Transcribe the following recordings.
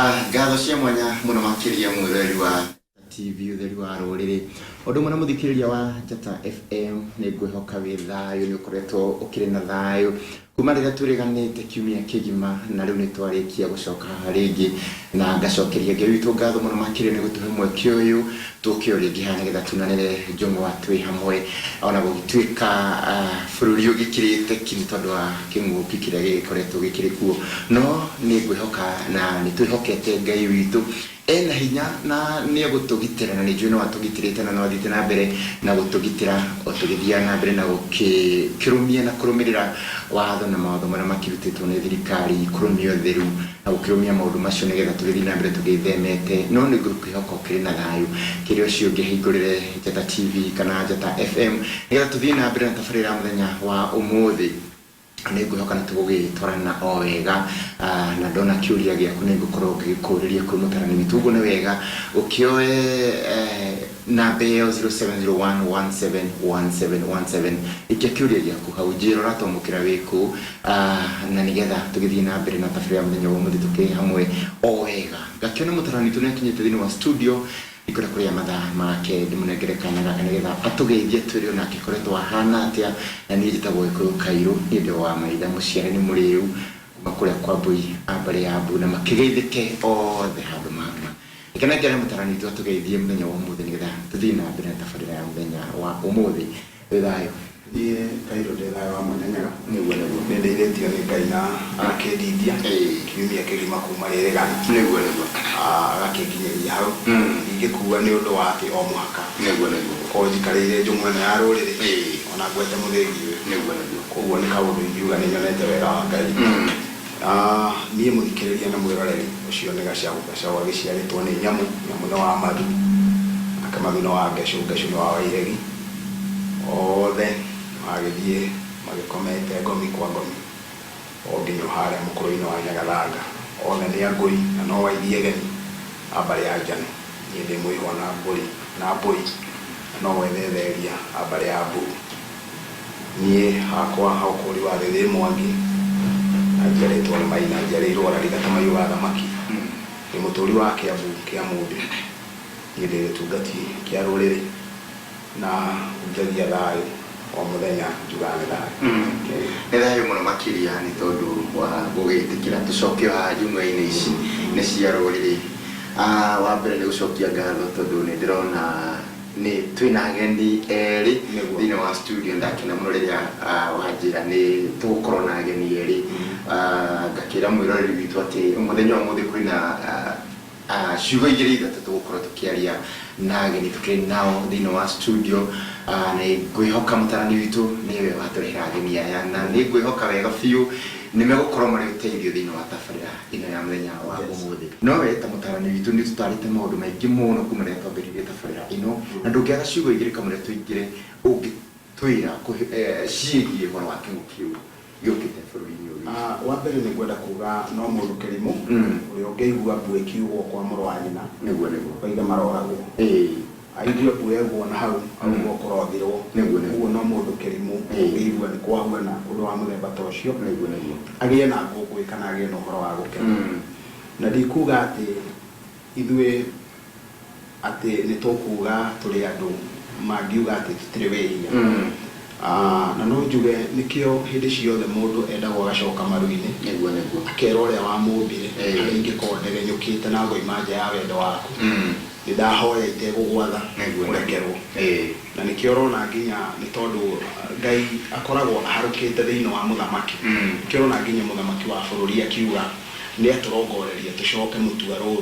Ngatho cia mwanya mũno makĩria mwĩroreri wa TV ũtheri wa rũrĩrĩ, ũndũ ũmwe na mũthikĩrĩria wa Njata FM. Nĩ ngwĩhoka wĩ thayũ, nĩ ũkoretwo ũkĩrĩ na thayũ kuma rĩrĩa twĩrĩganĩte kiumia kĩgima, na rĩu nĩ twarĩkia gũcoka haha rĩngĩ, na ngacokeria Ngai witũ ngatho mũno makĩria nĩ gũtũhe mweke ũyũ tũke o rĩngĩ haha nĩgetha tunanĩre njũng'wa twĩ hamwe, ona gũgĩtuĩka bũrũri ũgĩkirĩte ki nĩ tondũ wa kĩng'ũki kĩrĩa gĩgĩkoretwo gĩkĩrĩ kuo. No nĩ ngwĩhoka na nĩ twĩhokete Ngai witũ ena hinya na nĩ egũtũgitĩra, na nĩ njũĩ no atũgitĩrĩte na no athiĩte na mbere na gũtũgitĩra o tũgĩthiaga na mbere na gũkĩrũmia na kũrũmĩrĩra watho na mawatho marĩa makĩrutĩtwo nĩ thirikari, kũrũmia ũtheru na gũkĩrũmia maũndũ macio nĩgetha tũgĩthiĩ na mbere tũgĩthemete. No nĩ ngwĩhoka ũkĩrĩ na thayũ. Kĩrĩa ũcio ũngĩ hingũrĩre Njata TV kana Njata FM nĩgetha tũthiĩ na mbere na tabarĩra ya mũthenya wa ũmũthĩ. Nĩ ngwĩhoka nĩ tũgũgĩtwarana o wega, na ndona kĩũria gĩaku nĩ ngũkorwo ngĩgĩkũrĩria kwĩ mũtarani witũ. Ũguo nĩ wega ũkĩoe namba ĩyo 0701171717, ikia kĩũria gĩaku hau, njĩra ũratwamũkĩra wĩkũ, na nĩgetha tũgĩthiĩ na mbere na tabarĩra ya mũthenya wa ũmũthĩ tũkĩrĩ hamwe o wega. Ngakĩona mũtarani witũ nĩ akinyĩte thĩinĩ wa studio. Ndikwenda kũrĩa mathaa make, ndĩmũnengere kanya gaka nĩgetha atũgeithie atwĩre onake akoretwo ahana atĩa. Na niĩ njĩtagwo Gĩkũyũ Kairũ, niĩ ndĩ wa maitha, mũciare nĩ mũrĩu kuma kũrĩa kwa Mbũi a mbarĩ ya Mbu, na makĩgeithĩke othe handũ mauma. Reke nengere mũtarani witũ atũgeithie mũthenya wa ũmũthĩ nĩgetha tũthiĩ na mbere na tabarĩra ya mũthenya wa ũmũthĩ. Wĩ thayũ? Niĩ Kairũ ndĩ thayũ wa Mwene Nyaga. Nĩguo nĩguo. Nĩ ndeithĩtio nĩ Ngai na agakĩndindia kiumia kĩgima kuma rĩrĩgana. Nĩguo nĩguo. Agakĩnginyĩria hau. Ndingĩkua nĩ ũndũ wa atĩ o mũhaka. Nĩguo nĩguo. Gũkorwo njikarĩire njũng'wa ĩno ya rũrĩrĩ. Ona ngwete mũthĩgi ũyũ. Nĩguo nĩguo. Koguo nĩ kaũndũ ingiuga nĩ nyonete wega wa Ngai. Niĩ mũthikĩrĩria na mwĩroreri, ũcio nĩ gacaũ. Gacaũ gagĩciarĩtwo nĩ nyamũ. Nyamũ nĩ wa Mathu, nake Mathu nĩ wa Ngecũ, Ngecũ nĩ wa Wairegi. Othe magĩthiĩ magĩkomete ngomi kwa ngomi o nginya o harĩa mũkũrũ-inĩ wa Nyagathanga. Othe nĩ Angũi na no Waithiegeni a mbarĩ ya Njano. Niĩ ndĩ mũihwa na mbũri na mbũi na no Wethetheria a mbarĩ ya Mburu. Niĩ hakwa ha ũkũũri wa thĩ ndĩ Mwangi na njiarĩtwo nĩ Maina, njiarĩirwo Rariga ta mahiũ ga thamaki. Ndĩ mũtũũri wa Kĩambu kĩa Mũmbi. Niĩ ndĩ gĩtungati kĩa rũrĩrĩ na hunjagia thayũ o mũthenya njugaga nĩ thayũ. Nĩ thayũ mũno makĩria nĩ tondũ wa gũgĩtĩkĩra tũcoke o haha njung'wa-inĩ ici nĩ cia rũrĩrĩ. Wa mbere nĩ gũcokia ngatho tondũ nĩ ndĩrona nĩ twĩna ageni erĩ thĩinĩ wa studio. Ndakena mũno rĩrĩa wanjĩra nĩ tũgũkorwo na ageni erĩ. Ngakĩra mwĩroreri witũ atĩ mũthenya wa ũmũthĩ kwĩna ciugo igĩrĩ ithatũ tũgũkorwo tũkĩaria na ageni tũkĩrĩ nao thĩinĩ wa studio. Nĩ ngwĩhoka mũtarani witũ nĩwe watũrehera ageni aya, na nĩ ngwĩhoka wega biũ nĩ megũkorwo marĩ ũteithio thĩinĩ wa tabarĩra ĩno ya mũthenya wa ũmũthĩ. No we ta mũtarani witũ nĩ ũtũtarĩte maũndũ maingĩ mũno kuma rĩrĩa twambĩrĩirie tabarĩra ĩno, na ndũngĩaga ciugo igĩrĩ kamũira tũingĩre ũngĩtwĩra ciĩgiĩ ũhoro wa kĩng'ũki kĩu gĩũkĩte bũrũri-inĩ ũyũ witũ. Wa mbere nĩ ngwenda kuga no mũndũ kĩrimũ ũrĩa ũngĩigua mbu ĩkiugwo kwa mũrũ wa nyina. Nĩguo nĩguo. Oige maroragwo. Aigue mbu yaugwo na hau auge kũrothirwo. Nĩguo nĩguo. Ũguo no mũndũ kĩrimũ ũngĩigua nĩ kwahuana ũndũ wa mũthemba ta ũcio. Nĩguo nĩguo. Agĩe na ngũngũĩ kana agĩe na ũhoro wa gũkena. Na ndikuga atĩ ithuĩ atĩ nĩ tũkuga tũrĩ andũ mangiuga atĩ tũtirĩ wĩhia. Na no njuge nĩkĩo hĩndĩ ciothe mũndũ endagwo agacoka maru-inĩ. Nĩguo nĩguo. Akerwo ũrĩa wamũmbire, harĩa ingĩkorwo ndegenyũkĩte na ngoima nja ya wendo waku. Nĩ ndahoya itegũgwatha ũrekerwo. Na nĩkĩo ũrona nginya nĩ tondũ Ngai akoragwo aharũkĩte thĩinĩ wa mũthamaki. Nĩkĩo ũrona nginya mũthamaki wa bũrũri akiuga nĩ atũrongoreria tũcoke mũtua rũru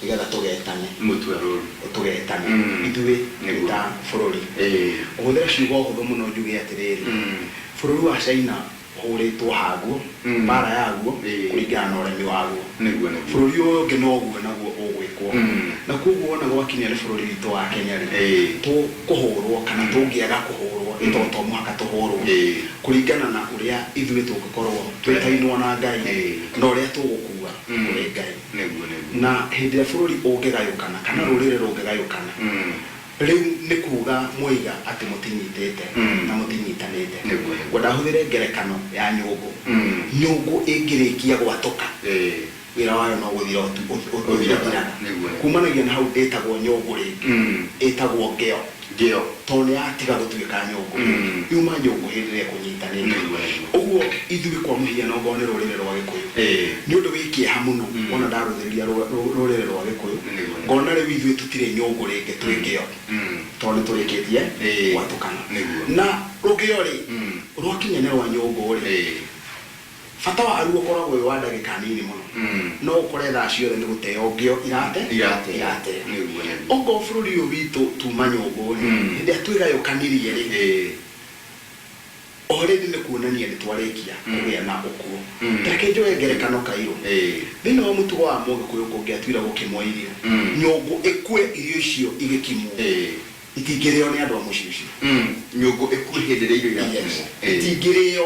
nĩgetha tũgetane. Mũtua rũru. Tũgetane ithuĩ twĩ ta bũrũri. Ngũhũthĩra ciugo hũthũ mũno njuge atĩrĩrĩ, bũrũri wa China ũhũrĩtwo haguo, mbara yaguo kũringana na ũremi waguo. Nĩguo nĩguo. Bũrũri ũyũ ũngĩ noguo naguo ũgwĩkwo. Na koguo wona gwakinya nĩ bũrũri witũ wa Kenya rĩ, tũkũhũrwo kana tũngĩaga kũhũrwo nĩ tondũ to mũhaka tũhũrwo, kũringana na ũrĩa ithuĩ tũngĩkorwo twĩtainwo na Ngai na ũrĩa tũgũkua kũrĩ Ngai. Nĩguo nĩguo. Na hĩndĩ ĩrĩa bũrũri ũngĩgayũkana kana rũrĩrĩ rũngĩgayũkana, Rĩu nĩ kuuga mwoiga atĩ mũtinyitĩte na mũtinyitanĩte. Nĩguo. Ngwenda hũthĩre ngerekano ya nyũngũ. Nyũngũ ĩngĩrĩkia gwatũka, Wĩra wayo no gũthira Ũthiraga, ũthiraga. Nĩguo, nĩguo. Kumanagia na hau ndĩtagwo nyũngũ rĩngĩ, ĩtagwo ngĩo, Ngĩo. Tondũ nĩ yatiga gũtuĩka nyũngũ. Yuma nyũngũ hĩndĩ ĩrĩa ĩkũnyitanĩte. Nĩguo, nĩguo. Ũguo ithuĩ kwa mũhiano ngorwo nĩ rũrĩrĩ rwa Gĩkũyũ, nĩ ũndũ wĩ kĩeha mũno wona ndarũthĩrĩria rũrĩrĩ rwa Gĩkũyũ, Nĩguo, nĩguo. ngona rĩu ithuĩ tũtirĩ nyũngũ rĩngĩ, twĩ ngĩo, tondũ nĩ tũrĩkĩtie gwatũkana. Na rũgĩo rĩ, rwakinya nĩ rwa nyũngũ rĩ, bata waruo ũkoragwo wĩ wa ndagĩka nini mũno. No ũkore thaa ciothe nĩ gũteo ngĩo irate. Irateo. Irateo. Nĩguo, nĩguo. Okorwo bũrũri ũyũ witũ tuma nyũngũ rĩ, hĩndĩ ĩrĩa twĩgayũkanirie rĩ, already nĩ kuonania nĩ twarĩkia kũgĩa na ũkuo. Reke njoe ngerekano kairũ. Thĩinĩ wa mũtugo wa Mũgĩkũyũ, kũngĩatuire gũkimwo irio, nyũngũ ĩkue irio icio igĩkimwo, itingĩrĩo nĩ andũ a mũciĩ ũcio. Nyũngũ ĩkue hĩndĩ ĩrĩa irio Yes. irakimwo? Itingĩrĩo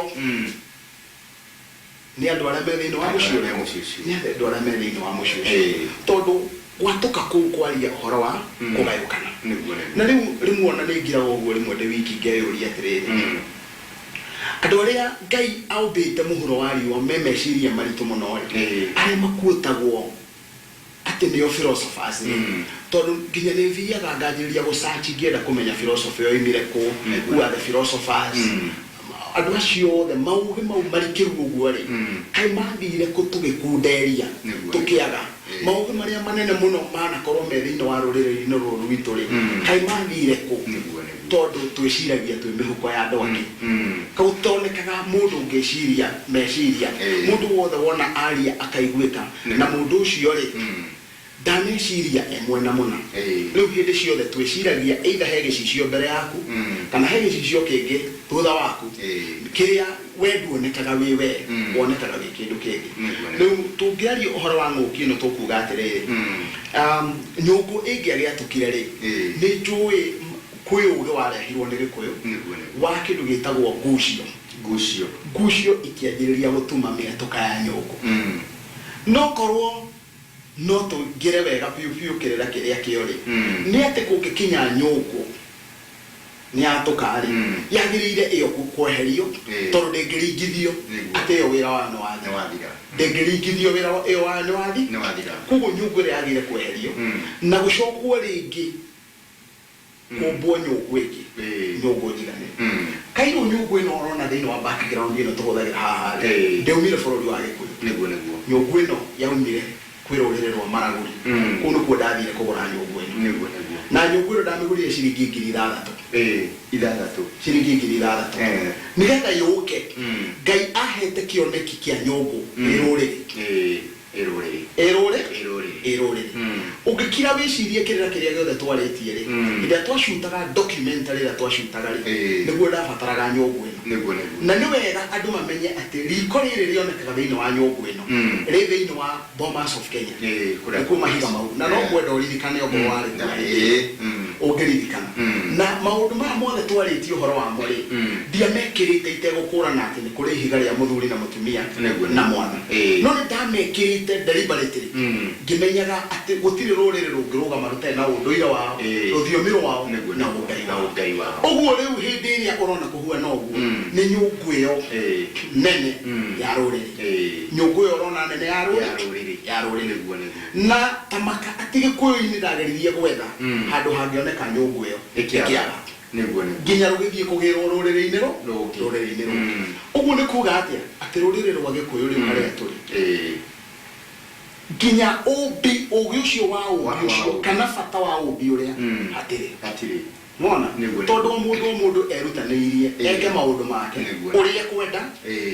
nĩ andũ arĩa me thĩinĩ wa mũciĩ Andũ arĩa me ũrĩkũ? Mũciĩ ũcio. Nĩ andũ arĩa me thĩinĩ wa mũciĩ ũcio, tondũ gwatũka kũu kwaria ũhoro wa kũgayũkana. Nĩguo, nĩguo. Na rĩu rĩmwe ona nĩ ngiraga ũguo, rĩmwe ndĩ wiki ngeyũria atĩrĩrĩ, andũ arĩa Ngai aũmbĩte mũhuro wa riũa me meciria maritũ mũno rĩ, arĩa makuotagwo atĩ nĩo philosophers rĩ, tondũ nginya nĩ thiaga nganjĩrĩria gũsearch ngĩenda kũmenya philosophy yoimire kũ, who are the philosophers, andũ acio othe maũgĩ mau marikĩru ũguo rĩ, kaĩ mathire kũ tũgĩkunderia, tũkĩaga maũgĩ marĩa manene mũno manakorwo me thĩinĩ wa rũrĩrĩ-inĩ rũrũ rwitũ rĩ, kaĩ mathire kũ? Nĩguo, nĩguo. Tondũ twĩciragia twĩ mĩhuko ya andũ angĩ, gũtonekaga mũndũ ũngĩciria meciria. Mũndũ wothe wona aria akaiguĩka na mũndũ ũcio rĩ, ndaneciria e mwena mũna. Rĩu hĩndĩ ciothe twĩciragia either he gĩcicio mbere yaku, kana he gĩcicio kĩngĩ thutha waku, kĩrĩa we nduonekaga wĩ we, wonekaga wĩ kĩndũ kĩngĩ. Nĩguo, nĩguo. Rĩu tũngĩaria ũhoro wa ng'ũki ĩno, tũkuga atĩrĩrĩ, nyũngũ ĩngĩagĩatũkire rĩ, nĩ njũĩ kwĩ ũgĩ warehirwo nĩ Gĩkũyũ Nĩguo, nĩguo. wa kĩndũ gĩtagwo ngucio. Ngucio. Ngucio ikĩanjĩrĩria gũtuma mĩatũka ya nyũngũ. No korwo no tũingĩre wega biũ biũ kĩrĩra kĩrĩa kĩo rĩ, nĩ atĩ kũngĩkinya nyũngũ nĩ yatũka rĩ, yagĩrĩire ĩyo kweherio, tondũ ndĩngĩringithio atĩ ĩyo wĩra wayo nĩ Nĩ wathira. Wathira. Ndĩngĩringithio wĩra ĩyo wayo nĩ wathi. Nĩ wathira. Koguo nyũngũ ĩrĩa yagĩrĩire kweherio na gũcokwo rĩngĩ kũmbwo nyũngũ ĩngĩ, nyũngũ njiganĩru. Kairũ nyũngũ ĩno ũrona thĩinĩ wa background ĩno tũhũthagĩra haha rĩ, ndĩaumire bũrũri wa Gĩkũyũ. Nĩguo, nĩguo. Nyũngũ ĩno yaumire kwĩ rũrĩrĩ rwa Maraguri. Kũu nĩkuo ndathire kũgũra nyũngũ ĩno. Nĩguo, nĩguo. Na nyũngũ ĩno ndamĩgũrire ciringi 6,000. 6. Ciringi 6,000. Nĩgetha yũke, Ngai ahete kĩoneki kĩa nyũngũ ĩ rũrĩrĩ. Ĩrũrĩrĩ. Ĩ rũrĩ. Ĩrũrĩrĩ. Ĩ rũrĩrĩ. Ũngĩkira wĩcirie kĩrĩra kĩrĩa gĩothe twarĩtie rĩ, hĩndĩ ĩrĩa twacutaga documentary ĩrĩa twacutaga rĩ, nĩguo ndabataraga nyũngũ ĩno. Nĩguo, nĩguo. Na nĩ wega andũ mamenye atĩ riko rĩrĩ rĩonekaga thĩinĩ wa nyũngũ ĩno, rĩ thĩinĩ wa Bomas of Kenya. Kũrĩa. Nĩkuo mahiga mau, na no ngwenda ũririkane okorwo warĩ kuo hĩndĩ ĩyo. Ũngĩririkana na maũndũ maya mothe twarĩtie ũhoro wamo rĩ, ndiamekĩrĩte itegũkũrana atĩ nĩ kũrĩ ihiga rĩa mũthuri na mũtumia Nĩguo, na nĩguo. mwana, no nĩ ndamekĩrĩte deliberately, ngĩmenyaga atĩ gũtirĩ rũrĩrĩ rũngĩrũgama rũtarĩ na ũndũire wao, rũthiomi rwao, na ũngai Na wao. ũngai wao. Ũguo rĩu hĩndĩ ĩrĩa ũrona kũhuana ũguo, nĩ nyũngũ ĩyo nene ya rũrĩrĩ. Nyũngũ ĩyo ũrona nene ya Ya rũrĩrĩ. Rũrĩrĩ. Ya rũrĩrĩ. Nĩguo, nĩguo. Na tamaka atĩ Gĩkũyũ-inĩ ndageririe gwetha handũ hangĩoneka nyũngũ ĩyo, Ĩkĩaga. ĩkĩaga, Nĩguo, nĩguo. Nginya rũgĩthiĩ kũgĩrwo rũrĩrĩ-inĩ rũ Rũngĩ. Rũrĩrĩ-inĩ rũngĩ. Ũguo nĩ kuga atĩa? Atĩ rũrĩrĩ rwa Gĩkũyũ rĩu harĩa tũrĩ, nginya ũmbi ũgĩ ũcio wa ũmbi ũcio, Wa ũmbi. Kana bata wa ũmbi ũrĩa, hatirĩ. Hatirĩ. Mona, Nĩguo, nĩguo. Tondũ o mũndũ erutanĩirie eke maũndũ make ũrĩa ekwenda,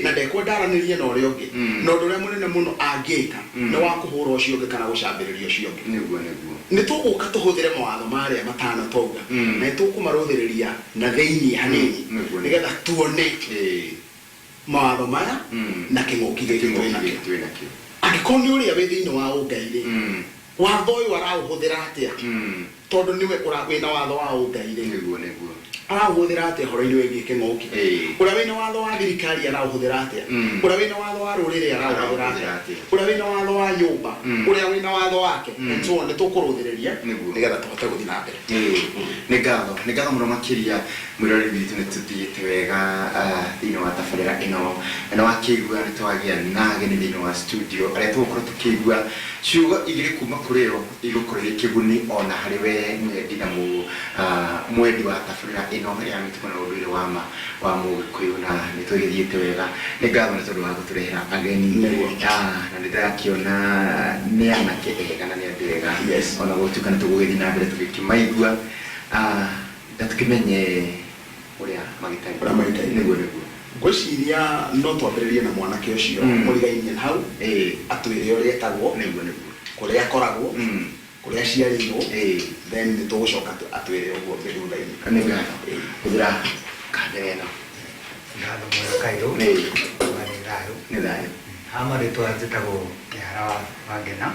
na ndekwenda aranĩrie na ũrĩa ũngĩ. Na ũndũ ũrĩa mũnene mũno angĩka nĩ wa kũhũra ũcio ũngĩ kana gũcambĩrĩria ũcio ũngĩ. Nĩguo, nĩguo. Nĩ tũgũka tũhũthĩre mawatho marĩa matano twauga, na nĩ tũkũmarũthĩrĩria na thĩiniĩ hanini, Nĩguo, nĩguo. Nĩgetha tuone mawatho maya na kĩng'ũki gĩkĩ twĩ Kĩng'ũki nakĩo. Gĩkĩ twĩ nakĩo. Angĩkorwo nĩ ũrĩa wĩ thĩinĩ wa ũngai rĩ, watho ũyũ araũhũthĩra atĩa? Tondũ nĩwe wĩna watho wa ũngai rĩ, Nĩguo, nĩguo. Araũhũthĩra atĩa ũhoro-inĩ wĩgiĩ kĩng'ũki? Ĩĩ. Ũrĩa wĩna watho wa thirikari araũhũthĩra atĩa? Ũrĩa wĩna watho wa rũrĩrĩ araũhũthĩra Araũhũthĩra atĩa? atĩa? Ũrĩa wĩna watho wa nyũmba, ũrĩa wĩna watho wake, and so on. Nĩ tũkũrũthĩrĩria Nĩguo. nĩgetha tũhote gũthiĩ na mbere. Ĩĩ. Nĩ ngatho, nĩ ngatho mũno makĩria mwĩroreri witũ. Nĩ tũthiĩte wega thĩinĩ wa tabarĩra ĩno, na wakĩigua nĩ twagĩa na ageni thĩinĩ wa studio arĩa tũgũkorwo tũkĩigua ciugo igĩrĩ kuma kũrĩ o igũkorwo irĩ kĩguni ona harĩ we mwendi na mwendi wa tabarĩra ĩno ya mĩtugo na ũndũire wa ma wa Mũgĩkũyũ. Na nĩ tũgĩthiĩte wega. Nĩ ngatho nĩ tondũ wa gũtũrehera ageni. Nĩguo. Na nĩ ndĩrakĩona nĩ anake ega na nĩ andũ ega. Yes. Ona gũtuĩka nĩ tũgũgĩthiĩ na mbere tũgĩkĩmaigua na tũkĩmenye ũrĩa magĩtariĩ. Ũrĩa magĩtariĩ. Nĩguo, nĩguo. Ngwĩciria no twambĩrĩrie na mwanake ũcio mũrigainie hau, atwĩre ũrĩa etagwo, Nĩguo, nĩguo. Kũrĩa akoragwo, kũrĩa aciarĩirwo, then nĩ tũgũcoka atwĩre ũguo ũngĩ thutha-inĩ. Nĩ ngatho. Hũthĩra kamera ĩno. Ngatho mũno, Kairũ. Marĩ thayũ? Nĩ thayũ. Ha marĩtwa njĩtagwo Kĩhara wa Ngena.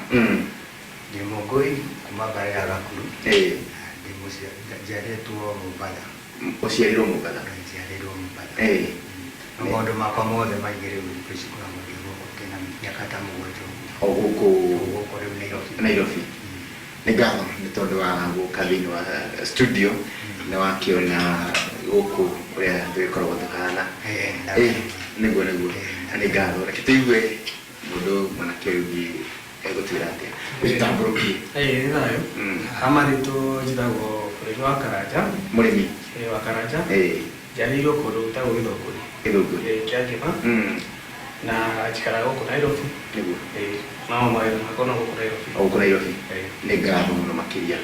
Ndĩ Mũngũi kuma mbarĩ ya Gakuru. Na ndĩ njiarĩtwo Mombatha. Ũciarirwo Mombatha? Njiarĩirwo Mombatha. Na maũndũ makwa mothe maingĩ rĩu thikũ ici ngoragwo ndĩ gũkũ, ndĩna mĩaka ta 7 ũguo. O gũkũ? O gũkũ rĩu Nairobi. Nairobi. Nĩ ngatho nĩ tondũ wa gũka thĩinĩ wa studio, nĩ wakĩona gũkũ ũrĩa tũgĩkoragwo tũhana. Nĩguo, nĩguo. Nĩ ngatho. Reke tũigue mũndũ mwanake ũyũ ũngĩ egũtwĩra atĩa. Wĩtambũrũkie. Ĩĩ, nĩ thayũ. Ha marĩtwo njĩtagwo Bũrũri wa Karanja. Mũrĩmi. Ĩĩ, wa Karanja. Njiarĩirwo kũndũ gwĩtagwo Gĩthũngũri. Gĩthũngũri. Ĩĩ, kĩa Ngĩma. Na njikaraga gũkũ Nairobi. Ĩĩ, no mawĩra makwa no gũkũ Nairobi. O gũkũ Nairobi. Ĩĩ. Nĩ ngatho mũno makĩria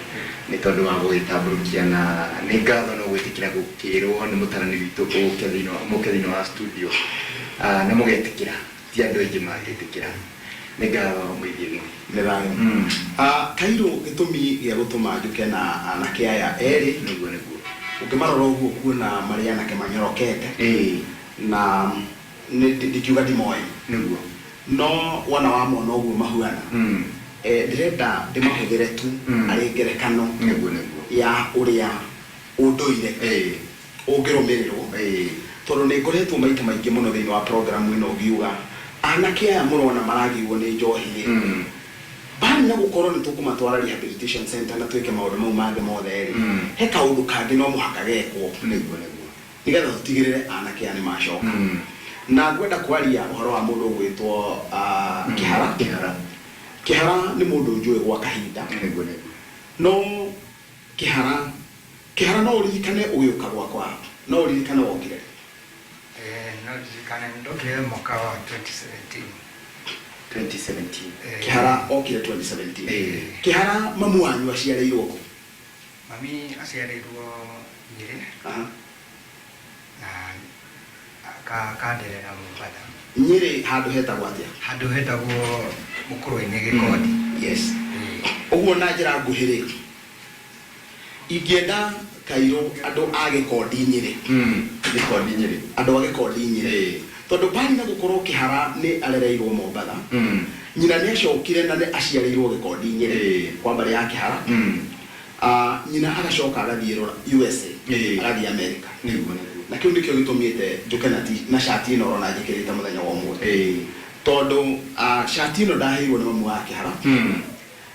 nĩ tondũ wa gũgĩtambũrũkia, na nĩ ngatho no gwĩtĩkĩra gũkĩrwo nĩ mũtarani witũ ũke thĩinĩ wa mũke thĩinĩ wa studio. Na mũgetĩkĩra, ti andũ aingĩ mangĩtĩkĩra. Nĩ ngatho, mũithiĩ gĩni. Nĩ thayũ. Kairũ, gĩtũmi gĩa gũtũma njũke na anake aya erĩ, Nĩguo, nĩguo. Ũngĩmarora ũguo kuona marĩ anake manyorokete, na ndingiuga ndimoĩ, no wona wamona ũguo mahuana, ndĩrenda ndĩmahũthĩre tu arĩ ngerekano Nĩguo, nĩguo. ya ũrĩa ũndũire ũngĩrũmĩrĩrwo, tondũ nĩ ngoretwo maita maingĩ mũno thĩinĩ wa programu ĩno ngiuga anake aya mũrona maragirwo nĩ njohi rĩ, bali na gũkorwo nĩ tũkũmatwara rehabilitation center na twĩke maũndũ mau mangĩ mothe rĩ, he kaũndũ kangĩ no mũhaka gekwo Nĩguo, nĩguo. Nĩgetha tũtigĩrĩre anake aya nĩ macoka. Na ngwenda kwaria ũhoro wa mũndũ ũgwĩtwo Kĩhara. Kĩhara. Kĩhara nĩ mũndũ njũĩ gwa kahinda. Nĩguo, nĩguo. No Kĩhara, Kĩhara, no ũririkane ũgĩũka gwakwa? No ũririkane wokire? No ndirikane, ndokire mwaka wa 2017. 2017. Kĩhara okire 2017. Kĩhara, mamu wanyu aciarĩirwo kũ? Mami aciarĩirwo Nyĩrĩ na akanderera Mombatha. Nyĩrĩ handũ hetagwo atĩa? Handũ hetagwo Mũkũrwe-inĩ, Gĩkondi. Yes. Ũguo na njĩra nguhĩ rĩ, ingĩenda Kairũ, andũ a Gĩkondi Nyĩrĩ, Gĩkondi Nyĩrĩ. Andũ a Gĩkondi Nyĩrĩ, tondũ bali na gũkorwo Kĩhara nĩ arereirwo Mombatha, nyina nĩ acokire na nĩ aciarĩirwo Gĩkondi Nyĩrĩ, kwa mbarĩ ya Kĩhara. Nyina agacoka agathiĩ USA, agathiĩ America. Nĩguo, nĩguo. Na kĩu nĩkĩo gĩtũmĩte njũke na cati ĩno ũrona njĩkĩrĩte mũthenya wa ũmũthĩ, tondũ cati ĩno ndaheirwo nĩ mamu wa Kĩhara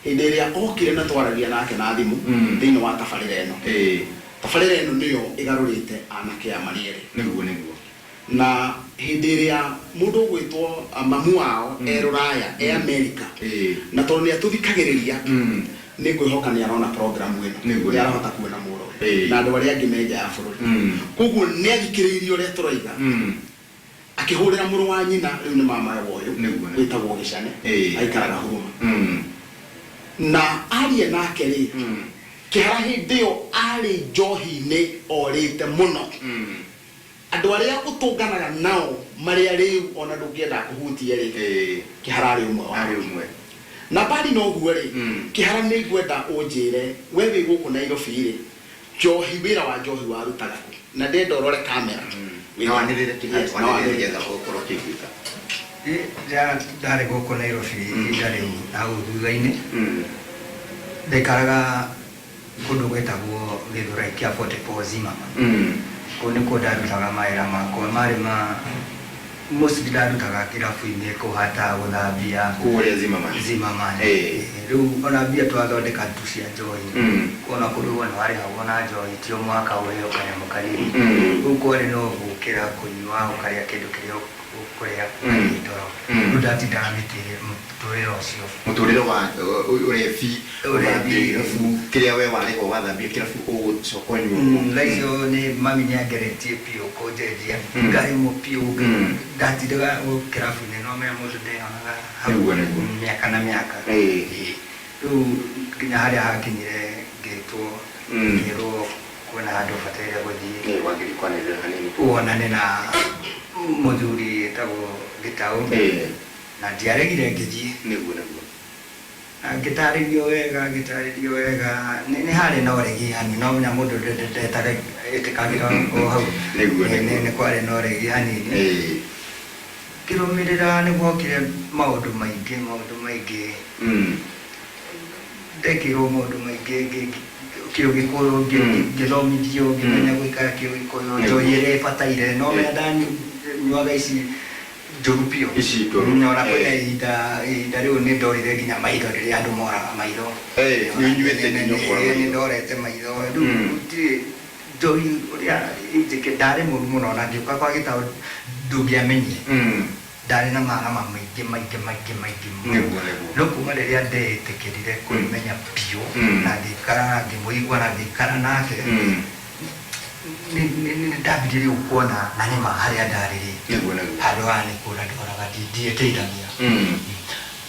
hĩndĩ ĩrĩa okire na twaragia nake na thimũ thĩinĩ wa tabarĩra ĩno. Tabarĩra ĩno nĩyo ĩgarũrĩte anake aya marĩ erĩ. Nĩguo, nĩguo. Na hĩndĩ ĩrĩa mũndũ ũgwĩtwo mamu wao e rũraya, e America, na tondũ nĩ atũthikagĩrĩria, nĩ ngwĩhoka nĩ arona program ĩno, nĩ arahota kuona mũrũ na andũ arĩa angĩ me nja ya bũrũri. Koguo nĩ athikĩrĩirie ũrĩa tũroiga, akĩhũrĩra mũrũ wa nyina, rĩu nĩ mama wa ũyũ, Nĩguo, nĩguo. wĩtagwo Gĩcane, aikaraga Huruma, na arie nake rĩ, Kĩhara hĩndĩ ĩyo arĩ njohi-inĩ orĩte mũno. Andũ arĩa ũtũnganaga nao marĩa rĩu ona ndũngĩenda kũhutie rĩ, Kĩhara arĩ ũmwe wao. Arĩ ũmwe. Na bali no ũguo rĩ, Kĩhara, nĩ ngwenda ũnjĩre, we wĩ gũkũ Nairobi rĩ, njohi, wĩra wa njohi warutaga kũ? Na ndenda ũrore kamera. Na wanĩrĩre, Kĩhara. Yes, na wanĩrĩre wanĩrĩre. Nĩgetha ũkorwo ũkĩiguĩka. Rĩrĩa ndarĩ gũkũ Nairobi ihinda rĩu hau thutha-inĩ, ndaikaraga Kũndũ gwĩtagwo Gĩthũrai kĩa 44 Zimmerman. Kũu nĩkuo ndarutaga mawĩra makwa marĩ ma mostly ndarutaga kĩrabu-inĩ, kũhata, gũthambia. Kũrĩa Zimmerman? Zimmerman. Rĩu ona mbia twathondeka tu cia njohi, ona kũrugwo nĩ warĩhagwo na njohi, ti o mũhaka ũheo kanyamũ kanini. Rĩu kwarĩ no gũkĩra, kũnyua, ũkarĩa kĩndũ kĩrĩa ũkũrĩa, ũgathiĩ toro. Rĩu ndatindaga mũtũrĩre ũcio. Mũtũrĩre wa ũrebi? Ũrebi. Ũgathambia irabu, kĩrĩa we warĩhwo wathambia kĩrabu ũgũcoka ũnyue? Thaa icio nĩ mami nĩ angeretie biũ kũnjenjia, ngarĩmwo biũ. Ndatindaga kĩrabu-inĩ, no menya mũndũ ndeyonaga hau. Nĩguo, nĩguo. Mĩaka na mĩaka. Rĩu nginya harĩa hakinyire ngĩtwo, ngĩrwo kwĩna handũ bataire gũthiĩ. Nĩ wagĩrĩire kwanĩrĩra hanini. Wonane na mũthuri wĩtagwo Gĩtaũ. Na ndiaregire, ngĩthiĩ. Nĩguo, nĩguo. Na ngĩtarĩrio wega, ngĩtarĩrio wega. Nĩ harĩ na ũregi hanini, no menya mũndũ ndetaga ĩtĩkagĩra o hau. Nĩguo, nĩguo. Nĩ kwarĩ na ũregi hanini. Ngĩrũmĩrĩra nĩ gwokire maũndũ maingĩ, maũndũ maingĩ. Ndekĩirwo maũndũ maingĩ, kĩũgĩkũyũ, ngĩthomithio, ngĩmenya gwĩka kĩũgĩkũyũ, njohi ĩrĩa ĩbataire. No menya ndanyuaga ici njũru biũ. Ici ndũrũ. Ona kwĩna ihinda rĩu nĩ ndorire nginya maitho, rĩrĩa andũ moraga maitho. Nĩ ũnyuĩte nginya ũkora Nĩ maitho? ndorete maitho. Rĩu gũtirĩ njohi ũrĩa injĩke, ndarĩ mũru mũno, na ngĩũka kwa Gĩtaũ ndũngĩamenyire. Ndarĩ na marama maingĩ maingĩ maingĩ maingĩ mũno. Nĩguo, nĩguo. No kuma rĩrĩa ndetĩkĩrire kũmenya biũ, na ngĩikara na ngĩmũigua na ngĩikara nake, nĩ ndambirie rĩu kuona na nĩma harĩa ndarĩ rĩ, Nĩguo, nĩguo. handũ haha nĩ kũra ndoraga, ndiĩteithagia.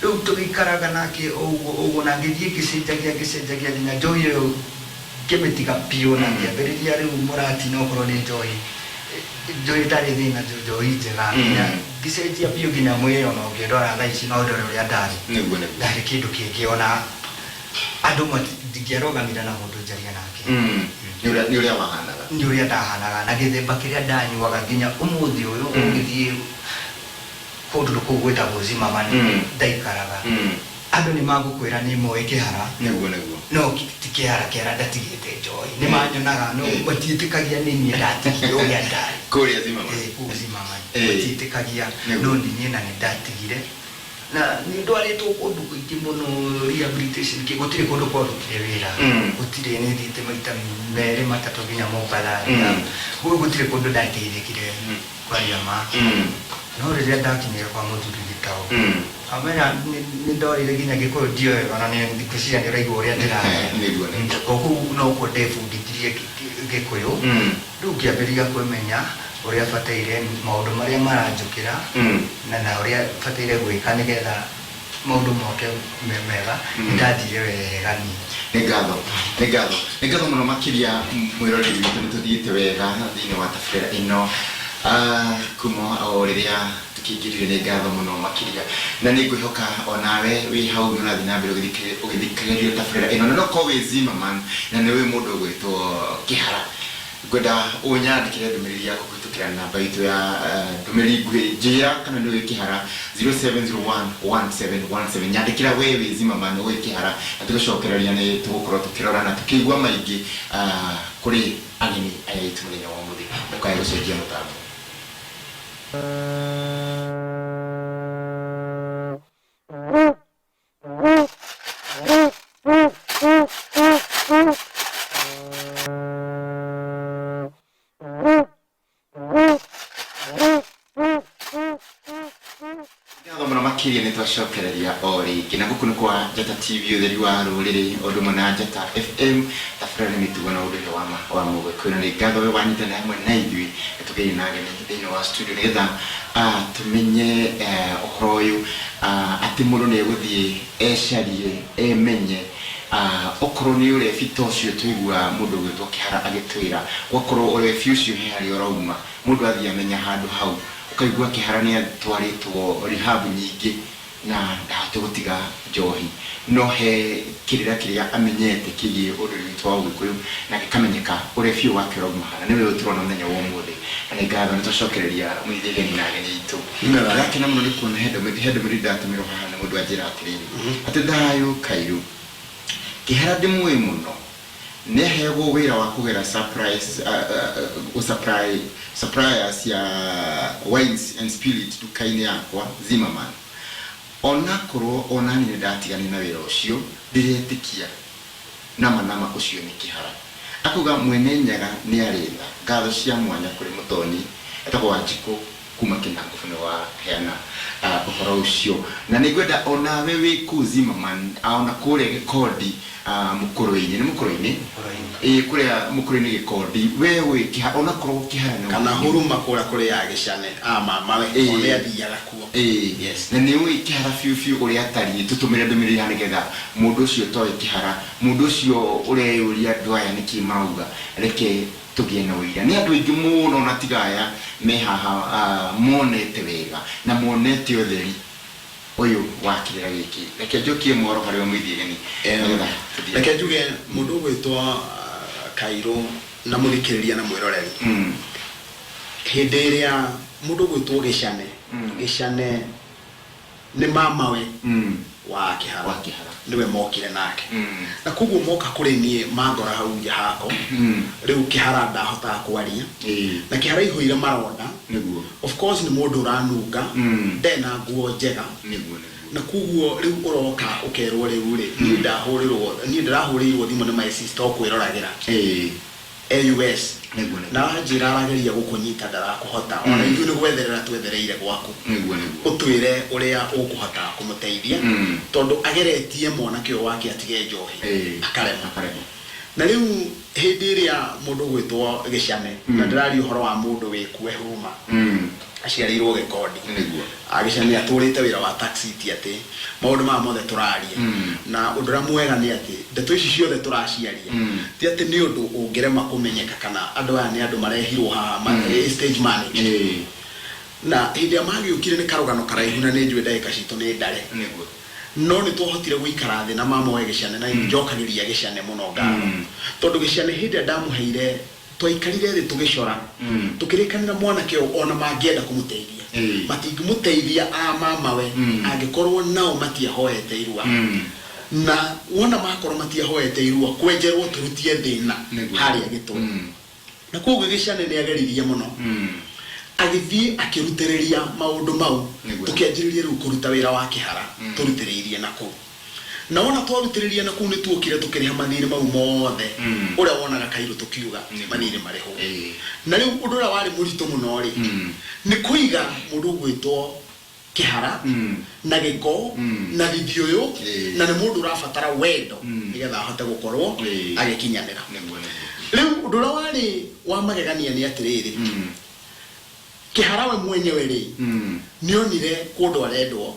Rĩu tũgĩikaraga nake o ũguo ũguo, na ngĩthiĩ ngĩcenjagia, ngĩcenjagia, nginya njohi ĩyo ngĩmĩtiga biũ, na ngĩambĩrĩria rĩu mũratina okorwo nĩ njohi, njohi ĩtarĩ thĩna, njohi njega. Nginya ngĩcenjia biũ, nginya mwĩrĩ ona ũngĩndora thaa ici no ndore ũrĩa ndarĩ. Nĩguo, nĩguo. Ndarĩ kĩndũ kĩngĩ, ona andũ ndingĩarũgamire na mũndũ njaria nake. Nĩ ũrĩa wahanaga? Nĩ ũrĩa ndahanaga na gĩthemba kĩrĩa ndanyuaga nginya ũmũthĩ ũyũ. Ũngĩthiĩ kũndũ kũu gwĩtagwo Zimmerman, ndaikaraga, andũ nĩ magũkwĩra nĩ moĩ Kĩhara. Nĩguo, nĩguo. No ti Kĩhara, Kĩhara ndatigĩte njohi, nĩ manyonaga no matiĩtĩkagia nĩ niĩ ndatigire ũrĩa ndarĩ. Kũrĩa Zimmerman? Kũu Zimmerman. Matiĩtĩkagia, no nĩ niĩ, na nĩ ndatigire, na nĩ ndwarĩtwo kũndũ kũingĩ mũno rehabilitation, gũtirĩ kũndũ kwarutire wĩra. Gũtirĩ, nĩ thiĩte maita merĩ matatũ nginya Mombatha. Gũtirĩ kũndũ ndateithĩkire, kwaria ma. No rĩrĩa ndakinyire kwa mũthuri Gĩtaũ, amenya nĩ ndorire nginya Gĩkũyũ ndioĩ, ona nĩ ngwĩciria nĩ ũraigua ũrĩa ndĩraria. Nĩguo, nĩguo. O kũu nokuo ndebundithirie Gĩkũyũ. Rĩu ngĩambĩrĩria kwĩmenya ũrĩa bataire, maũndũ marĩa maranjũkĩra, na ũrĩa bataire gwĩka nĩgetha maũndũ moke me mega. Nĩ ndathire wega niĩ. Nĩ ngatho, nĩ ngatho, nĩ ngatho mũno makĩria mwĩroreri witũ. Nĩ tũthiĩte wega thĩinĩ wa tabarĩra ĩno. Kuma o rĩrĩa tũkĩingĩrire, nĩ ngatho mũno makĩria, na nĩ ngwĩhoka onawe wĩ hau nĩ ũrathiĩ na mbere ũgĩthikĩrĩria tabarĩra ĩno, na no korwo wĩ Zimmerman na nĩ wĩ mũndũ ũgwĩtwo Kĩhara, ngwenda ũnyandĩkĩre ndũmĩrĩri yaku kũhĩtũkĩra namba itũ ya ndũmĩrĩri nguhĩ. Njĩra kana nĩ wĩ Kĩhara, 07011717. Nyandĩkĩra we wĩ Zimmerman, wĩ Kĩhara, na tũgũcokereria nĩ tũgũkorwo tũkĩrora na tũkĩigua maingĩ kũrĩ ageni aya aitũ mũthenya wa ũmũthĩ. Ndũkae gũcenjia mũtambo. Ngatho mũno makĩria. Nĩ twacokereria o rĩngĩ na gũkũ nĩ kwa Njata TV, ũtheri wa rũrĩrĩ, o ũndũ ũmwe na Njata FM. Tabarĩra nĩ mĩtugo na ũndũire wa ma wa Mũgĩkũyũ, na nĩ ngatho we wanyitanĩra hamwe na ithuĩ na tũkĩgĩa na ageni thĩinĩ wa studio nĩgetha tũmenye ũhoro ũyũ, atĩ mũndũ nĩ egũthiĩ ecarie emenye. Okorwo nĩ ũrebi ta ũcio tũigua mũndũ ũgwĩtwo Kĩhara agĩtwĩra, gwakorwo ũrebi ũcio he harĩa ũrauma, mũndũ athiĩ amenya handũ hau, ũkaigua Kĩhara nĩ atwarĩtwo rehab nyingĩ na ndahote gũtiga njohi, no he kĩrĩra kĩrĩa amenyete kĩgiĩ ũndũire witũ wa Ũgĩkũyũ na gĩkamenyeka ũrĩa biũ wake ũrauma hana. Nĩwe ũyũ tũrona mũthenya wa ũmũthĩ, na nĩ ngatho. Nĩ twacokereria mũithĩgeni na ageni aitũ. Ndakena mũno nĩ kuona he ndũmĩrĩri ndatũmĩrwo haha nĩ mũndũ anjĩra atĩrĩrĩ, atĩ thayũ kairu Kĩhara ndĩmũĩ mũno. Nĩ aheagwo wĩra wa kũgera surprise, supply suppliers ya wines and spirit nduka-inĩ yakwa Zimmerman. Onakorwo onani nĩ ndatiganire na wĩra ũcio, ndiretĩkia nama nama ũcio nĩ Kĩhara. Akauga Mwene Nyaga nĩ arĩ tha. Ngatho cia mwanya kũrĩ Mũtonyi etagwo Wanjikũ kuma Kĩnangobu nĩ waheana ũhoro ũcio. Na nĩ ngwenda onawe wĩ kũu Zimmerman, ona kũrĩa Gĩkondi, Mũkũrwe-inĩ, nĩ Mũkũrwe-inĩ? Ĩĩ, kũrĩa Mũkũrwe-inĩ Gĩkondi, we wĩ Kĩhara, onakorwo Kĩhara nĩ Kana Huruma kũrĩa kũrĩ ya Gĩcane, a mamawe, tondũ nĩ athiaga kuo. Ĩĩ. Yes. Na nĩ ũĩ Kĩhara biũ biũ ũrĩa atariĩ, tũtũmĩre ndũmĩrĩri haha nĩgetha mũndũ ũcio ũtoĩ Kĩhara, mũndũ ũcio ũreyũria andũ aya nĩkĩ marauga, reke tũgĩe na ũira. Nĩ andũ aingĩ mũno na tiga aya me haha monete wega na monete ũtheri ũyũ wa kĩrĩra gĩkĩ. Reke njokie mwaro harĩ o mũithi ageni nĩgetha tũthiĩ. Reke njuge mũndũ ũgwĩtwo Kairũ na mũthikĩrĩria na mwĩroreri. Hĩndĩ ĩrĩa mũndũ ũgwĩtwo Gĩcane, Gĩcane nĩ mamawe wa Kĩhara. Wa Kĩhara. Nĩwe mokire nake. Na koguo moka kũrĩ niĩ mangora hau nja hako. Rĩu Kĩhara ndahotaga kwaria. Na Kĩhara aihũire maronda. Of course nĩ mũndũ ũranunga, ndarĩ na nguo njega. Na koguo rĩu ũroka ũkerwo rĩu rĩ, niĩ ndahũrĩrwo, niĩ ndĩrahũrĩirwo thimũ nĩ my sister ũkwĩroragĩra. E US. Na aranjĩra arageria gũkũnyita ndarakũhota. Ona ithuĩ nĩ gwetherera twethereire gwaku. Ũtwĩre ũrĩa ũkũhota kũmũteithia. Tondũ ageretie mwanake ũyũ wake atige njohi. Akarema. Akarema. Na rĩu hĩndĩ ĩrĩa mũndũ ũgwĩtwo Gĩcane, na ndĩraria ũhoro wa mũndũ wĩ kuo Huruma. Aciarĩirwo Gĩkondi. Gĩcane atũrĩte wĩra wa taxi ti atĩ maũndũ maya mothe tũraria. Na ũndũ ũrĩa mwega nĩ atĩ ndeto ici ciothe tũraciaria ti atĩ nĩ ũndũ ũngĩrema kũmenyeka kana andũ aya nĩ andũ marehirwo haha stage managed. Na hĩndĩ ĩrĩa magĩũkire nĩ karũgano karaihu na nĩ njũĩ ndagĩka citũ nĩ ndare. No nĩ twahotire gũikara thĩ na mama we Gĩcane na njokagĩria Gĩcane mũno ngatho. Tondũ Gĩcane hĩndĩ ĩrĩa ndamũheire twaikarire thĩ tũgĩcora, tũkĩrĩkanĩra mwanake ũyũ ona mangĩenda kũmũteithia. Matingĩmũteithia a mamawe angĩkorwo nao matiahoete irua. Na wona makorwo matiahoete irua, kwenjerwo tũrutie thĩna harĩa gĩtwe. Na koguo Gĩcane nĩ ageririe mũno. Agĩthiĩ akĩrutĩrĩria maũndũ mau, tũkĩanjĩrĩria rĩu kũruta wĩra wa Kĩhara, tũrutĩrĩirie na kũu. Na wona twarutĩrĩria na kũu nĩ tuokire tũkĩrĩha mathirĩ mau mothe, ũrĩa wonaga Kairũ tũkiuga mathirĩ marĩhwo. Na rĩu ũndũ ũrĩa warĩ mũritũ mũno rĩ, nĩ kũiga mũndũ ũgwĩtwo Kĩhara, na gĩko, na gĩthiũyũ, na nĩ mũndũ ũrabatara wendo nĩgetha ahote gũkorwo agĩkinyanĩra. Rĩu ũndũ ũrĩa warĩ wa magegania nĩ atĩrĩrĩ, Kĩhara we mwenyewe rĩ, nĩ onire kũndũ arendwo.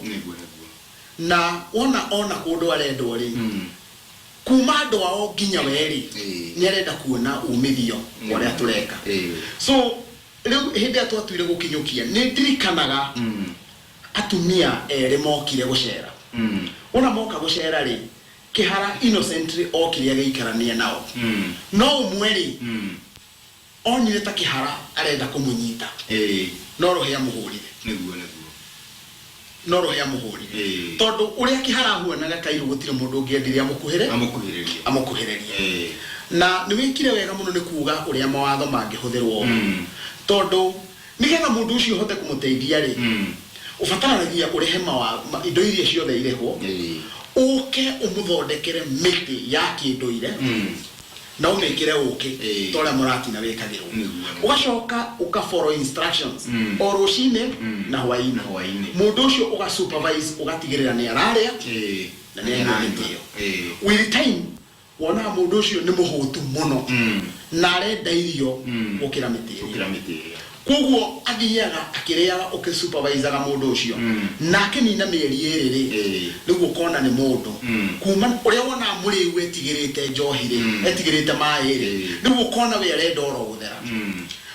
Na wona ona kũndũ arendwo rĩ, kuma andũ ao nginya we rĩ, nĩ arenda kuona umithio ũrĩa tũreka. So rĩu hĩndĩ ĩrĩa twatuire gũkinyũkia, nĩ ndirikanaga atumia erĩ mokire gũcera. Wona moka gũcera rĩ, Kĩhara innocently okire agĩikarania nao. No ũmwe rĩ, onire ta Kĩhara arenda kũmũnyita. No rũhĩa amũhũrire. No rũhĩa amũhũrire. Tondũ ũrĩa Kĩhara ahuanaga Kairũ gũtirĩ mũndũ ũngĩendire amũkuhĩre. Amũkuhĩrĩrie. Amũkuhĩrĩrie. Na nĩ wĩkire wega mũno nĩ kuuga ũrĩa mawatho mangĩhũthĩrwo. Tondũ nĩgetha mũndũ ũcio ũhote kũmũteithia rĩ, ũbataranagia ũrĩhe indo iria ciothe irĩhwo, ũke ũmũthondekere mĩtĩ ya kĩndũire, na ũmĩkĩre ũkĩ, ta ũrĩa mũratina wĩkagĩrwo. Ũgacoka ũka follow instructions o rũcinĩ na hwaĩ-inĩ. Na hwaĩ-inĩ. Mũndũ ũcio ũga supervise, ũgatigĩrĩra nĩ ararĩa na nĩ anyua mĩtĩ ĩyo. With time, wonaga mũndũ ũcio nĩ mũhũtu mũno na arenda irio gũkĩra mĩtĩ ĩrĩa. Gũkĩra mĩtĩ ĩrĩa. Koguo athiaga akĩrĩaga ũkĩsupervisaga mũndũ ũcio. Na akĩnina mĩeri ĩrĩ rĩ, rĩu ũkona nĩ mũndũ. Kuma ũrĩa wonaga mũrĩu etigĩrĩte njohi rĩ, etigĩrĩte maĩ rĩ, rĩu ũkona we arenda oro gũthera.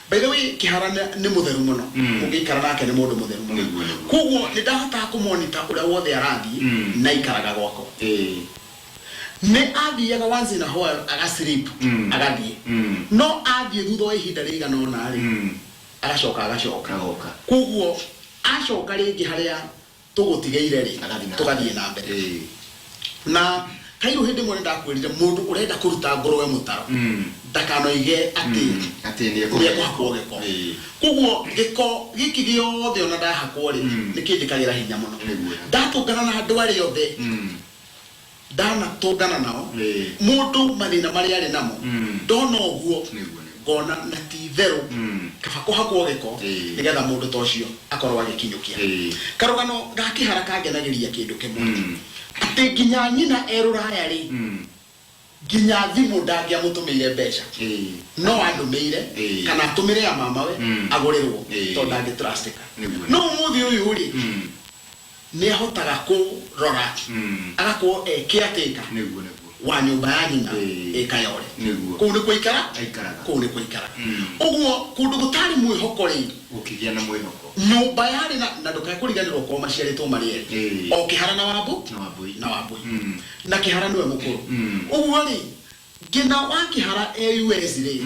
By the way, Kĩhara nĩ mũtheru mũno. Ũngĩikara nake nĩ mũndũ mũtheru mũno. Koguo nĩ ndahotaga kũmonita ũrĩa wothe arathiĩ na aikaraga gwakwa. Nĩ athiaga once in a while agaslip, agathiĩ. No athiĩ thutha wa ihinda rĩigana ũna rĩ, agacoka agacoka. Agoka. Koguo acoka rĩngĩ harĩa tũgũtigĩire rĩ, Agathiĩ na tũgathiĩ na mbere. Na Kairũ hĩndĩ ĩmwe nĩndakwĩrire mũndũ ũrenda kũruta ngũrwe mũtaro ndakanoige atĩ Atĩ nĩ nĩekũhakwo gĩko. Koguo gĩko gĩkĩ gĩothe ona ndahakwo rĩ, nĩkĩnjĩkagĩra hinya mũno. Nĩguo. Ndatũngana na andũ arĩa othe ndanatũngana nao, mũndũ mathĩna marĩa arĩ namo, ndona ũguo Nĩguo, nĩguo. ngona na ti itherũ kaba kũhakwo gĩko nĩgetha mũndũ ta ũcio akorwo agĩkinyũkia. Karũgano ga Kĩhara kangenagĩria kĩndũ kĩmwe, atĩ nginya nyina e rũraya rĩ, nginya thimũ ndangĩamũtũmĩire mbeca, no andũmĩire kana atũmĩre ya mamawe agũrĩrwo, tondũ ndangĩtrustika. Nĩguo. No ũmũthĩ ũyũ rĩ, nĩ ahotaga kũrora agakorwo e caretaker Nĩguo, nĩguo. wa nyũmba ya nyina ĩkayore. Nĩguo. Kũu nĩ kũikara, Aikaraga. kũu nĩ kũikara. Ũguo kũndũ gũtarĩ mwĩhoko rĩ, Gũkĩgĩa na mwĩhoko. Nyũmba yarĩ na ndũkae kũriganĩrwo korwo maciarĩtwo marĩ erĩ, o Kĩhara na Wambũ, Na Wambũi. Na Wambũi, na Kĩhara nĩwe mũkũrũ. Ũguo rĩ, nginya wa Kĩhara e US rĩ,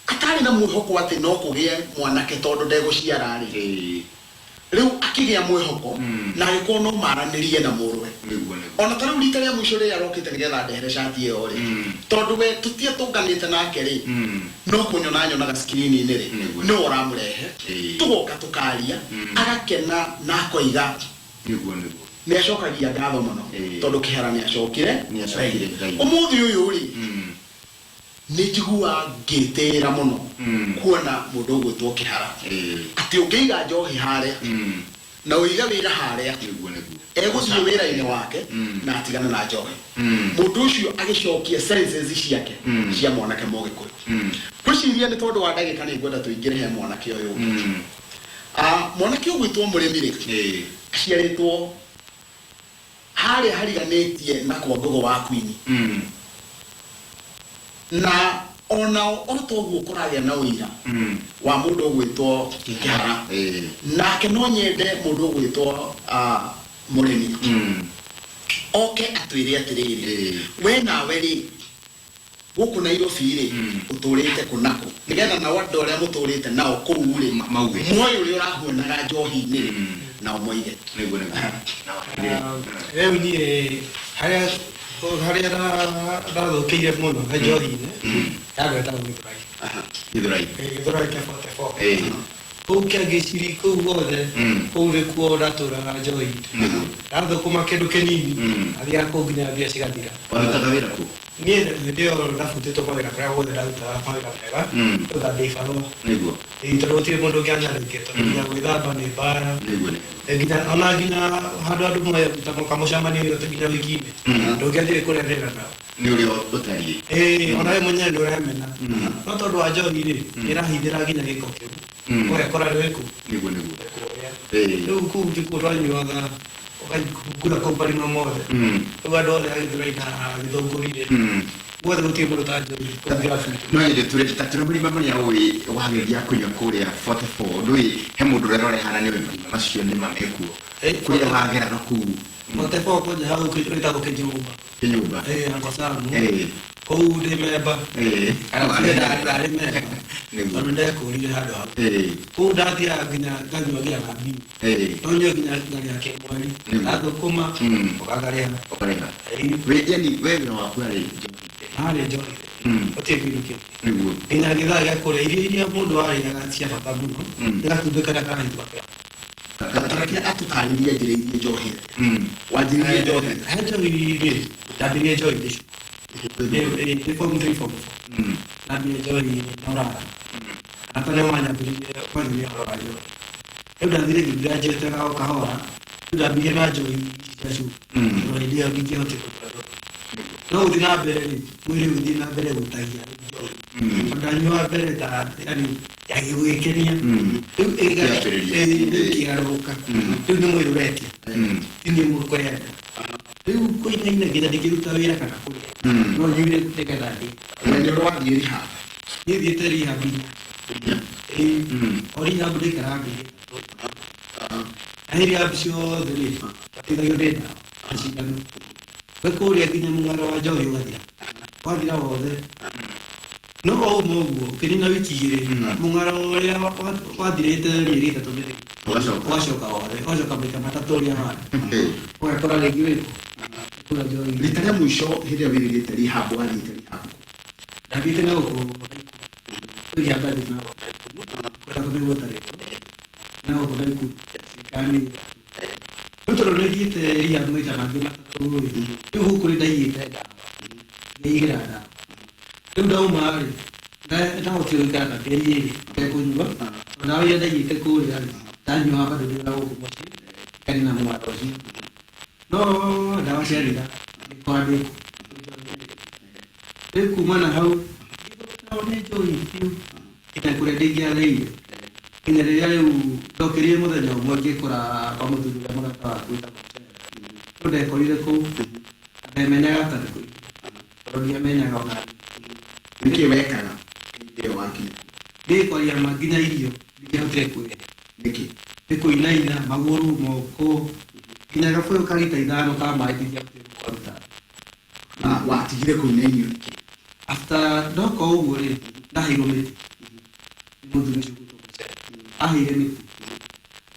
atarĩ na mwĩhoko atĩ no kũgĩe mwanake tondũ ndegũciara rĩ, rĩu akĩgĩa mwĩhoko na agĩkorwo no maranĩrie na mũrũwe. Nĩguo, nĩguo. Ona ta rĩu rita rĩa mũico rĩrĩa arokĩte nĩgetha ndehere cati ĩyo rĩ, tondũ we tũtiatũnganĩte nake rĩ, no kũnyona nyonaga screen-inĩ rĩ, nĩwe ũramũrehe, tũgoka tũkaria, agakena na akoiga Nĩguo, nĩguo. Nĩ acokagia ngatho mũno tondũ Kĩhara nĩ acokire. Nĩ acokire raini. Ũmũthĩ ũyũ rĩ, nĩ njiguaga ngĩtĩĩra mũno kuona mũndũ ũgwĩtwo Kĩhara, atĩ ũngĩiga njohi harĩa na ũige wĩra harĩa, Nĩguo, nĩguo. Egũthiĩ wĩra-inĩ wake na atigane na njohi. Mũndũ ũcio agĩcokia senses ciake cia mwanake mũgĩkũyũ. Ngwĩciria nĩ tondũ wa ndagĩka nĩ ngwenda tũingĩre he mwanake ũyũ ũngĩ. Ah, mwanake ũgwĩtwo mũrĩmi rĩ, aciarĩtwo harĩa hariganĩtie na kwa Ngogo wa Queen, na onao o toguo kũragĩa na ũira wa mũndũ ũgwĩtwo Kĩhara, nake no nyende mũndũ ũgwĩtwo mũrĩmi oke atwĩre atĩrĩrĩ, we nawe rĩ, gũkũ Nairobi rĩ, ũtũrĩte kũ nakũ, nĩgetha nao andũ arĩa mũtũrĩte nao kũu rĩ, Mauge. Moĩ ũrĩa ũrahuanaga njohi-inĩ rĩ, nao moige. Nĩguo, nĩguo. Rĩu niĩ harĩa harĩa ndathũkĩire mũno he njohi-inĩ handũ hetagwo Gĩthũrai. Gĩthũrai. Gĩthũrai kĩa 44. Kũu kĩangĩciri kũu guothe, kũu nĩkuo ndatũraga njohi-inĩ. Ndathũkũma kĩndũ kĩnini, athiaga kũu nginya mbia cigathira. Warutaga wĩra kũ? Niĩ hĩndĩ ĩyo ndabutĩtwo mawĩra kũrĩa guothe ndarutaga mawĩra mega, rĩu ngathiĩ ibarũa. Ĩĩ, tondũ gũtirĩ mũndũ ũngĩanyandĩkire, tondũ nginya gwĩthamba nĩ mbara. Nĩguo, nĩguo. Nginya ona nginya handũ andũ kamũcemanio nginya wiki-inĩ ndũngĩathiire kũrĩa wĩra nao. Nĩ ũrĩa ũtariĩ. Ĩĩ, ona we mwenyewe nĩ ũremena, no tondũ wa njohi rĩ, ĩrahithĩra nginya gĩko kĩu, ũgekora nĩ wĩkũ Nĩguo, nĩguo. Kũrĩa rĩu kũu tikuo twanyuaga, ũkahingũra kũu marima mothe. Rĩu andũ othe a Gĩthũrai na Gĩthũngũri rĩ, guothe gũtirĩ mũndũ ta njohi kũu kĩrabu-inĩ. No nyende ture ta ture marima marĩa ũĩ wageria kũnyua kũrĩa 44, ndũĩ he mũndũ ũrerore hana nĩ ũĩ marima macio nĩ ma mekuo, kũrĩa wageraga kũu. 44 kwanja hau wĩtagwo Kĩnyũmba. Kĩnyũmba. Ĩĩ, Uncle Sam. Kũu ndĩ memba. Ndarĩ memba. Tondũ ndekũrire handũ hau. Kũu ndathiaga nginya nganyua nginya na mbia. No nyue nginya ngarĩha kĩmweri. Ndathũkũma, ũkagarĩha. Ũkarĩha. Ĩĩ. We yani we wĩra waku arĩ njohi? Harĩ njohi. Gũtirĩ kĩndũ kĩngĩ. Nĩguo. Nginya gĩthaa gĩa kũrĩa irio iria mũndũ arĩaga cia bata mũno, nĩ gatumbĩ karĩa karahithwo. Tareke atũtarĩrie njĩra iria njohi wanjĩrĩirie njohi. He njohi rĩ, ndambirie njohi ndĩ cukuru. Ndĩ form 3, form 4. Ndambirie njohi na ũrata. Arata nĩo manyambĩrĩirie kwanjĩrĩria ũhoro wa njohi. Rĩu ndathire ngĩgraduate o kahora, rĩu ndambirie na njohi cia cuba. Tondũ hĩndĩ ĩyo ndingĩahotire kũgũra njohi. No gũthiĩ na mbere rĩ, mwĩrĩ ũgĩthiĩ na mbere gũtagia njohi. Tondũ ndanyua mbere ta yani yagĩgwĩkenia. Rĩu Ĩkĩambĩrĩria. Rĩu ĩkĩgarũrũka. Rĩu nĩ mwĩrĩ ũretia. Ti niĩ mũndũ kũrenda. Rĩu kũinaina nginya ndingĩruta wĩra kana kũrĩa. No nyuire nĩgetha ndĩe. Na nĩ ũrĩ wathiĩ rehab? Niĩ thiĩte rehab inya. Ĩĩ. O rehab ndĩikaraga mĩeri 3. Na rehab ciothe rĩ, ndateithagio nĩ ndawa na cindano. We kũrĩa nginya mũng'aro wa njohi ũgathira. Wathira wothe. No o ũguo ũguo, ũkĩnina wiki 2, mũng'aro ũrĩa wathirĩte mĩeri 3 mĩthiru. Ũgacoka. Ũgacoka wothe, ũgacoka maita matatũ ũrĩa warĩ. Ũgakora rĩngĩ wĩkũ? Kũra njohi. Rita rĩa mũico hĩndĩ ĩrĩa wĩrĩgĩte rehab, wathiĩte rehab? Ndathiĩte na gũkũ Naikuru. Rehab ndathiĩte na gũkũ Naikuru. Kwenda kũmĩgweta rĩtwa. Na gũkũ Naikuru. Kana rĩu tondũ nĩ thiĩte rehab maita mangĩ matatũ rĩ, rĩu gũkũ nĩ ndaigĩte ndawa. Ngĩigĩra ndawa. Rĩu ndauma rĩ, ndahotire gũikara ta mĩeri 2 itekũnyua. Tondũ ndawa iria ndaigĩte kũrĩa rĩ, ndanyuaga bado ndĩ na gũkũ mũciĩ, ikanina mwaro ũcio. No ndawa ciathira, ngĩkora ndĩ rĩu kuma na hau ngĩthũkĩrwo nĩ njohi biũ nginya kũrĩa ndingĩatheire, nginya rĩrĩa rĩu ndokĩrire mũthenya ũmwe ngĩkora kwa mũthuri ũrĩa mũrata waku wĩtagwo Chere. Rĩu ndekorire kũu ndemenyaga ta nĩ kũingĩ tondũ ndiamenyaga ona. Nĩkĩ wekaga hĩndĩ ĩyo wakinya? Niĩ kwaria ma, nginya irio ndingĩahotire kũrĩa. Nĩkĩ? Nĩ kũinaina magũrũ, moko, nginya gabũyũ ka rita 5 ka maĩ ndingĩahotire gũkaruta. Na watigire kũinainio nĩkĩ? After ndoka ũguo rĩ, ndaheirwo mĩtĩ nĩ mũthuri ũcio gwĩtwo Mũcere. Aheire mĩtĩ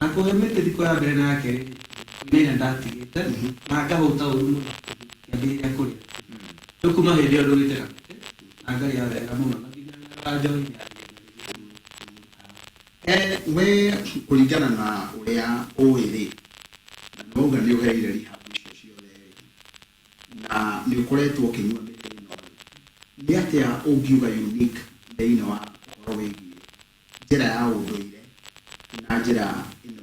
na kũhe mĩtĩ thikũ ya mbere na ya kerĩ rĩ, kũinaina ndatigĩte na ngahũta ũru mũno, ngĩambĩrĩria kũrĩa. Rĩu kuma hĩndĩ ĩyo ndũrĩte na mĩtĩ na ngarĩa wega mũno na nginya njohi nĩ yathirire. We kũringana na ũrĩa ũĩ rĩ, na nĩwauga nĩ ũgereire rehab icio ciothe rĩ, na nĩ ũkoretwo ũkĩnyua mĩtĩ ĩno rĩ, nĩ atĩa ũngiuga unique thĩinĩ wa ũhoro wĩgiĩ njĩra ya ũndũire na njĩra ĩno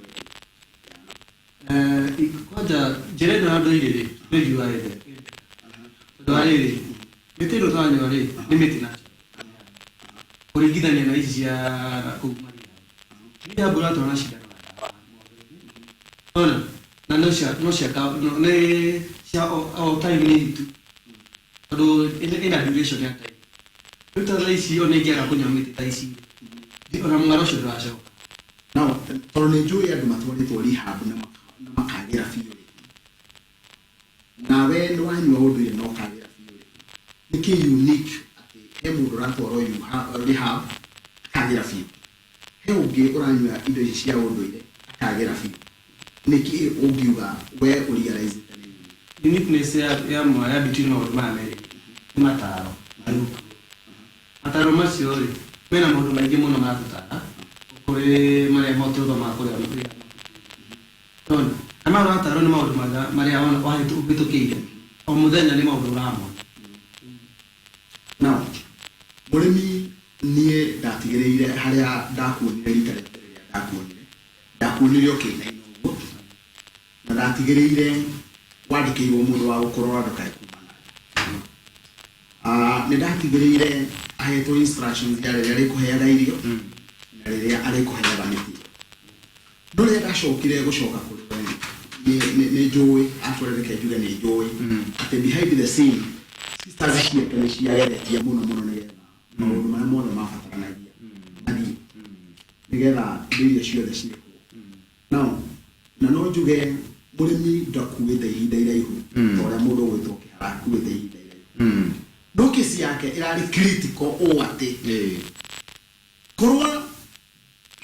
ĩngĩ? Kwanja njĩra ĩno ya ndũire rĩ, nĩ ngiuga ĩndĩ tondũ wa rĩrĩ, mĩtĩ ĩno tũranyua rĩ, nĩ mĩtĩ natural kũringithania na ici cia kũu maria. Rehab ũratwara na cindano ya ndawa ona na no cia nĩ cia o time nini tu tondũ ĩna duration ya time. Rĩu ta thaa ici ona ingĩaga kũnyua mĩtĩ ta ici rĩ, ona mũng'aro ũcio ndũracoka. Now, tondũ nĩ njũĩ andũ matwarĩtwo rehab na makagĩra biũ rĩ, nawe nĩ wanyua ũndũire na ũkagĩra biũ rĩ, nĩkĩ unique atĩ he mũndũ ũratwarwo rehab akagĩra biũ, he ũngĩ ũranyua indo ici cia ũndũire akagĩra biũ? Nĩkĩ ũngiuga we ũrealize-ĩte nĩ unique? Uniqueness ya between maũndũ maya merĩ nĩ mataro marĩ gũkuo. Mataro macio rĩ, mena maũndũ maingĩ mũno maratũtara kũrĩ marĩa tũthomaga kũrĩa kũrĩa. Nona na maya ũratarwo nĩ maũndũ marĩa ũhĩtũkĩire o mũthenya, nĩ maũndũ ũramona. Now, mũrĩmi, niĩ ndatigĩrĩire harĩa ndakuonire rita rĩa mbere rĩrĩa ndakuonire ũkĩinaina ũguo, na ndatigĩrĩire wandĩkĩirwo mũndũ wa gũkũrora ndũkae kuma na nja. Nĩ ndatigĩrĩire ahetwo instructions ya rĩrĩa arĩkũheaga irio na rĩrĩa arĩkũheaga mĩtĩ. No rĩrĩa ndacokire gũcoka kũrĩ we, nĩ njũĩ, actually reke njuge nĩ njũĩ atĩ behind the scene sisters ciake nĩ ciageretie mũno mũno nĩgetha maũndũ marĩa mothe mabataranagia mathiĩ nĩgetha indo iria ciothe cirĩhwo. Now, na no njuge mũrĩmi ndakuĩte ihinda iraihu ta ũrĩa mũndũ ũgwĩtwo kĩhara akuĩte ihinda iraihu, no kesi yake ĩrarĩ critical ũũ atĩ korwo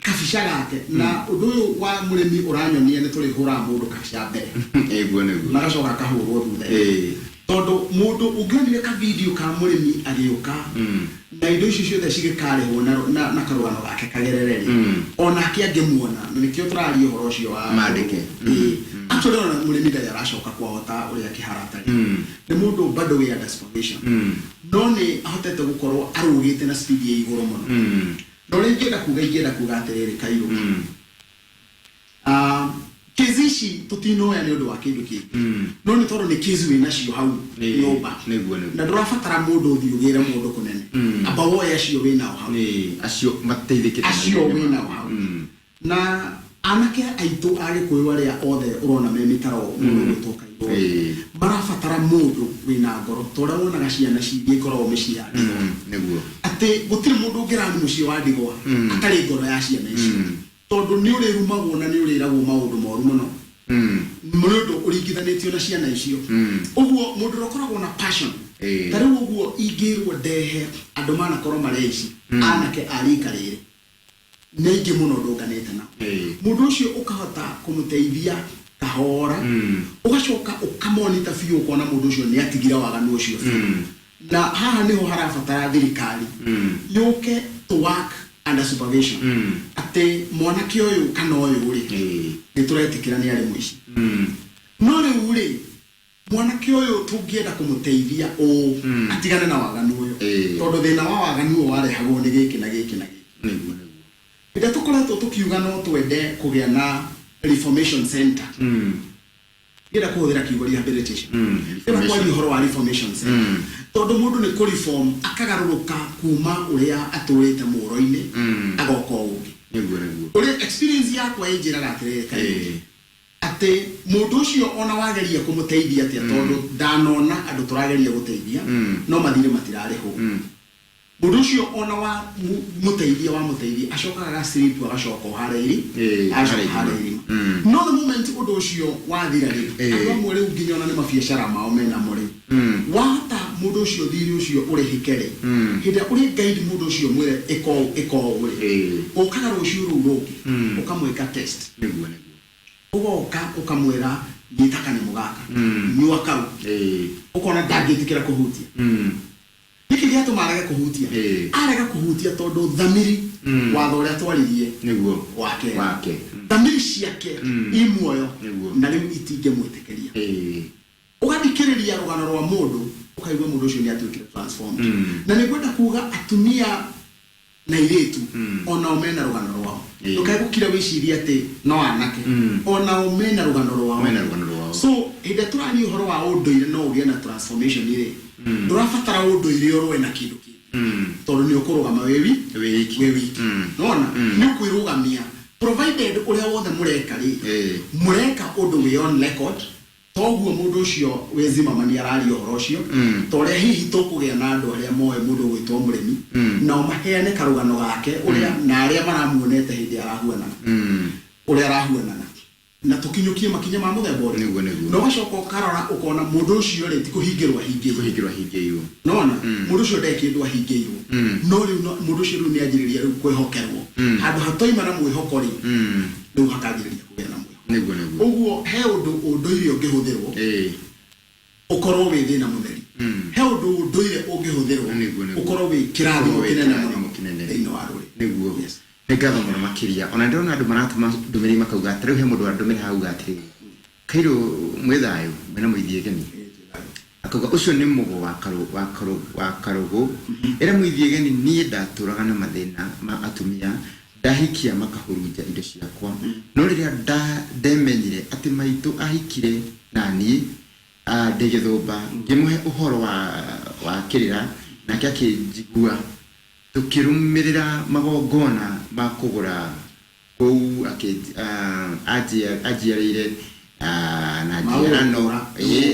kabica gake na ũndũ ũyũ wa mũrĩmi ũranyonia nĩ tũrĩhũraga mũndũ kabica mbere Ĩguo nĩguo. na gacoka akahũrwo thutha, tondũ mũndũ ũngĩonire ka video ka mũrĩmi agĩũka na indo icio ciothe cigĩkarĩhwo na karũgano gake kagerere rĩ, onake angĩmuona, na nĩkĩo tũraria ũhoro ũcio wa Mandĩke. Ĩĩ. Actually, ona mũrĩmi ndarĩ aracoka kwahota ũrĩa kĩhara atarĩ, nĩ mũndũ bado wĩ under supervision, no nĩ ahotete gũkorwo arũgĩte na speed ya igũrũ mũno. Na ũrĩa ingĩenda kuga atĩrĩrĩ, Kairũ, kesi ici tũtinoya nĩ ũndũ wa kĩndũ kĩngĩ, no nĩ tondũ nĩ kesi wĩ nacio hau nyũmba Nĩguo nĩguo. na ndũrabatara mũndũ ũthiĩ ũgĩre mũndũ kũnene, amba woye acio wĩ nao hau. Ĩĩ, acio mateithĩkĩte. Acio wĩ nao hau. Na anake aitũ a Gĩkũyũ arĩa othe ũrona me mĩtaro, mũndũ ũgwĩtwo Kairũ, marabatara mũndũ wĩna ngoro ta ũrĩa wonaga ciana iria ikoragwo mĩciĩ ya ndigwa, atĩ gũtirĩ mũndũ ũngĩrani mũciĩ wa ndigwa atarĩ ngoro ya ciana icio, tondũ nĩ ũrĩrumagwo na nĩ ũrĩragwo maũndũ moru mũno nĩ ũndũ ũringithanĩtio na ciana icio. Ũguo mũndũ ũrĩa ũkoragwo na passion ta rĩu ũguo, ingĩrwo ndehe andũ manakorwo marĩ aici, anake a rika rĩrĩ nĩ aingĩ mũno ndũnganĩte nao, mũndũ ũcio ũkahota kũmũteithia kahora. kahora, ũgacoka ũkamonita biũ, ũkona mũndũ ũcio nĩ atigire waganu ũcio biũ. Na haha nĩho harabatara thirikari yũke to work under supervision, atĩ mwanake ũyũ kana ũyũ rĩ, nĩ tũretĩkĩra nĩ arĩ mũici, no rĩu rĩ, mwanake ũyũ tũngĩenda kũmũteithia ũũ atigane na waganu ũyũ, tondũ thĩna wa waganu ũyũ warehagwo nĩ gĩkĩ na gĩkĩ na gĩkĩ. Nĩguo, nĩguo. Rĩrĩa tũkoretwo tũkiuga no twende kũgĩa na reformation center, ngĩenda kũhũthĩra kiugo rehabilitation, ndĩrenda kwaria ũhoro wa reformation center, tondũ mũndũ nĩ kũreform, akagarũrũka kuma ũrĩa atũrĩte mũro-inĩ, agoka ũngĩ. Nĩguo, nĩguo. Ũrĩa experience yakwa ĩnjĩraga atĩrĩrĩ, kaingĩ atĩ mũndũ ũcio ona wageria kũmũteithia atĩa, tondũ ndanona andũ tũrageria gũteithia no mathirĩ matirarĩhwo, mũndũ ũcio ona wa mũteithia wa mũteithia acokaga agaslip, agacoka o harĩa iri, agacoka harĩa harĩa irima. irima. No the moment ũndũ ũcio wathira rĩ, andũ amwe rĩu nginya ona nĩ mabiacara mao menamo rĩ, wahota mũndũ ũcio thirĩ ũcio ũrĩhĩke rĩ, hĩndĩ ĩrĩa ũrĩ guide mũndũ ũcio, mwĩre ĩka ũũ, ĩka ũũ rĩ, ũkaga rũciũ rũu rũngĩ ũkamwĩka test. Nĩguo, nĩguo. Ũgoka ũkamwĩra, nyita kanyamũ gaka, nyua kau, ũkona ndangĩtĩkĩra kũhutia. Nĩkĩ gĩatũma arege kũhutia? Arega kũhutia tondũ thamiri, watho ũrĩa twaririe, wake, wake, thamiri ciake i muoyo, na rĩu itingĩmwĩtĩkĩria. Ũgathikĩrĩria rũgano rwa mũndũ, ũkaigua mũndũ ũcio nĩ atuĩkire transformed. Na nĩ ngwenda kuga atumia na airĩtu onao mena rũgano rwao. Ndũkae gũkira wĩcirie atĩ no anake, onao mena rũgano rwao. Mena rũgano rwao. So hĩndĩ ĩrĩa tũraria ũhoro wa ũndũire no ũgĩe na transformation rĩ, ndũrabatara ũndũire ũrũe na kĩndũ kĩngĩ, tondũ nĩ ũkũrũgama wĩ Wĩ wiki. Wĩ wiki. Nona nĩ ũkwĩrũgamia, provided ũrĩa wothe mũreka rĩ, mũreka ũndũ wĩ on record. Toguo mũndũ ũcio wĩ Zimmerman araria ũhoro ũcio, ta ũrĩa hihi tũkũgĩa na andũ arĩa moĩ mũndũ ũgwĩtwo mũrĩmi, nao maheane karũgano gake ũrĩa na arĩa maramuonete hĩndĩ arahuanana, ũrĩa arahuanana, na tũkinyũkie makinya ma mũthemba ũrĩkũ. Nĩguo, nĩguo. Na ũgacoka ũkarora ũkona mũndũ ũcio rĩ, ti kũhingĩrwo ahingĩirwo. Kũhingĩrwo ahingĩirwo. Nona mũndũ ũcio ndarĩ kĩndũ ahingĩirwo, no rĩu mũndũ ũcio rĩu nĩ anjĩrĩria rĩu kwĩhokerwo. Handũ hatoima na mwĩhoko rĩ, rĩu hakanjĩrĩria kũgĩa na mwĩhoko. Nĩguo, nĩguo. Ũguo he ũndũ ũndũire ũngĩhũthĩrwo ũkorwo wĩ thĩna mũtheri, he ũndũ ũndũire ũngĩhũthĩrwo Nĩguo, nĩguo. ũkorwo wĩ kĩrathimo Ũkorwo wĩ kĩnene kĩrathimo mũno kĩnene. thĩinĩ wa rũrĩrĩ. Nĩguo. Yes. Nĩ ngatho mũno makĩria. Ona ndĩrona andũ maratũma ndũmĩrĩri makauga atĩ rĩu he mũndũ wandũmĩra hauga atĩrĩrĩ, kairũ mwĩ thayũ, mwĩna mũithiĩgeni, akauga ũcio nĩ mũgo wa wa karũgũ ĩra mũithiĩgeni, niĩ ndatũraga na mathĩna ma atumia, ndahikia makahurunja indo ciakwa, no rĩrĩa ndemenyire atĩ maitũ ahikire na niĩ ndĩ gĩthũmba, ngĩmũhe ũhoro wa kĩrĩra, nake akĩnjigua, tũkĩrũmĩrĩra magongona ma kũgũra kũu, anjiarĩire na njiarano. Magũgũkũra,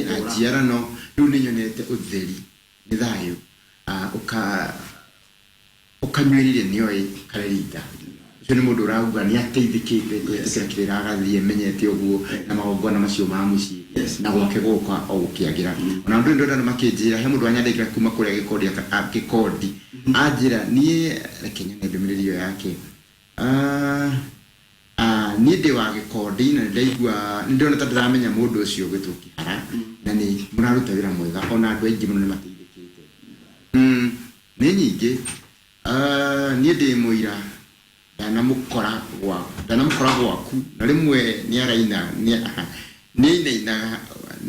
Na magũgũkũra. njiarano. Rĩu nĩ nyonete ũtheri, nĩ thayũ. Ũkanyuĩrire nĩoĩ kareringa. Ũcio nĩ mũndũ ũrauga nĩ ateithĩkĩte kũhetũkĩra kĩrĩra, agathiĩ menyete ũguo na magongona macio ma mũciĩ, na gwake gũka o gũkĩagĩra. Ona andũ ndĩrona makĩnjĩra, he mũndũ wanyandĩkĩra kuma kũrĩa gĩkondi, gĩkondi, anjĩra niĩ reke nyone ndũmĩrĩri ĩyo yake. Niĩ ndĩ wa gĩkondi na nĩndaigua nĩndĩrona ta ndĩramenya mũndũ ũcio ũgwĩtwo Kĩhara, na nĩ mũraruta wĩra mwega, ona andũ aingĩ mũno nĩ mateithĩkĩte. Nĩ nyingĩ. Niĩ ndĩ mũira, ndanamũkora gwaku, na rĩmwe nĩ araina, nĩ ainainaga,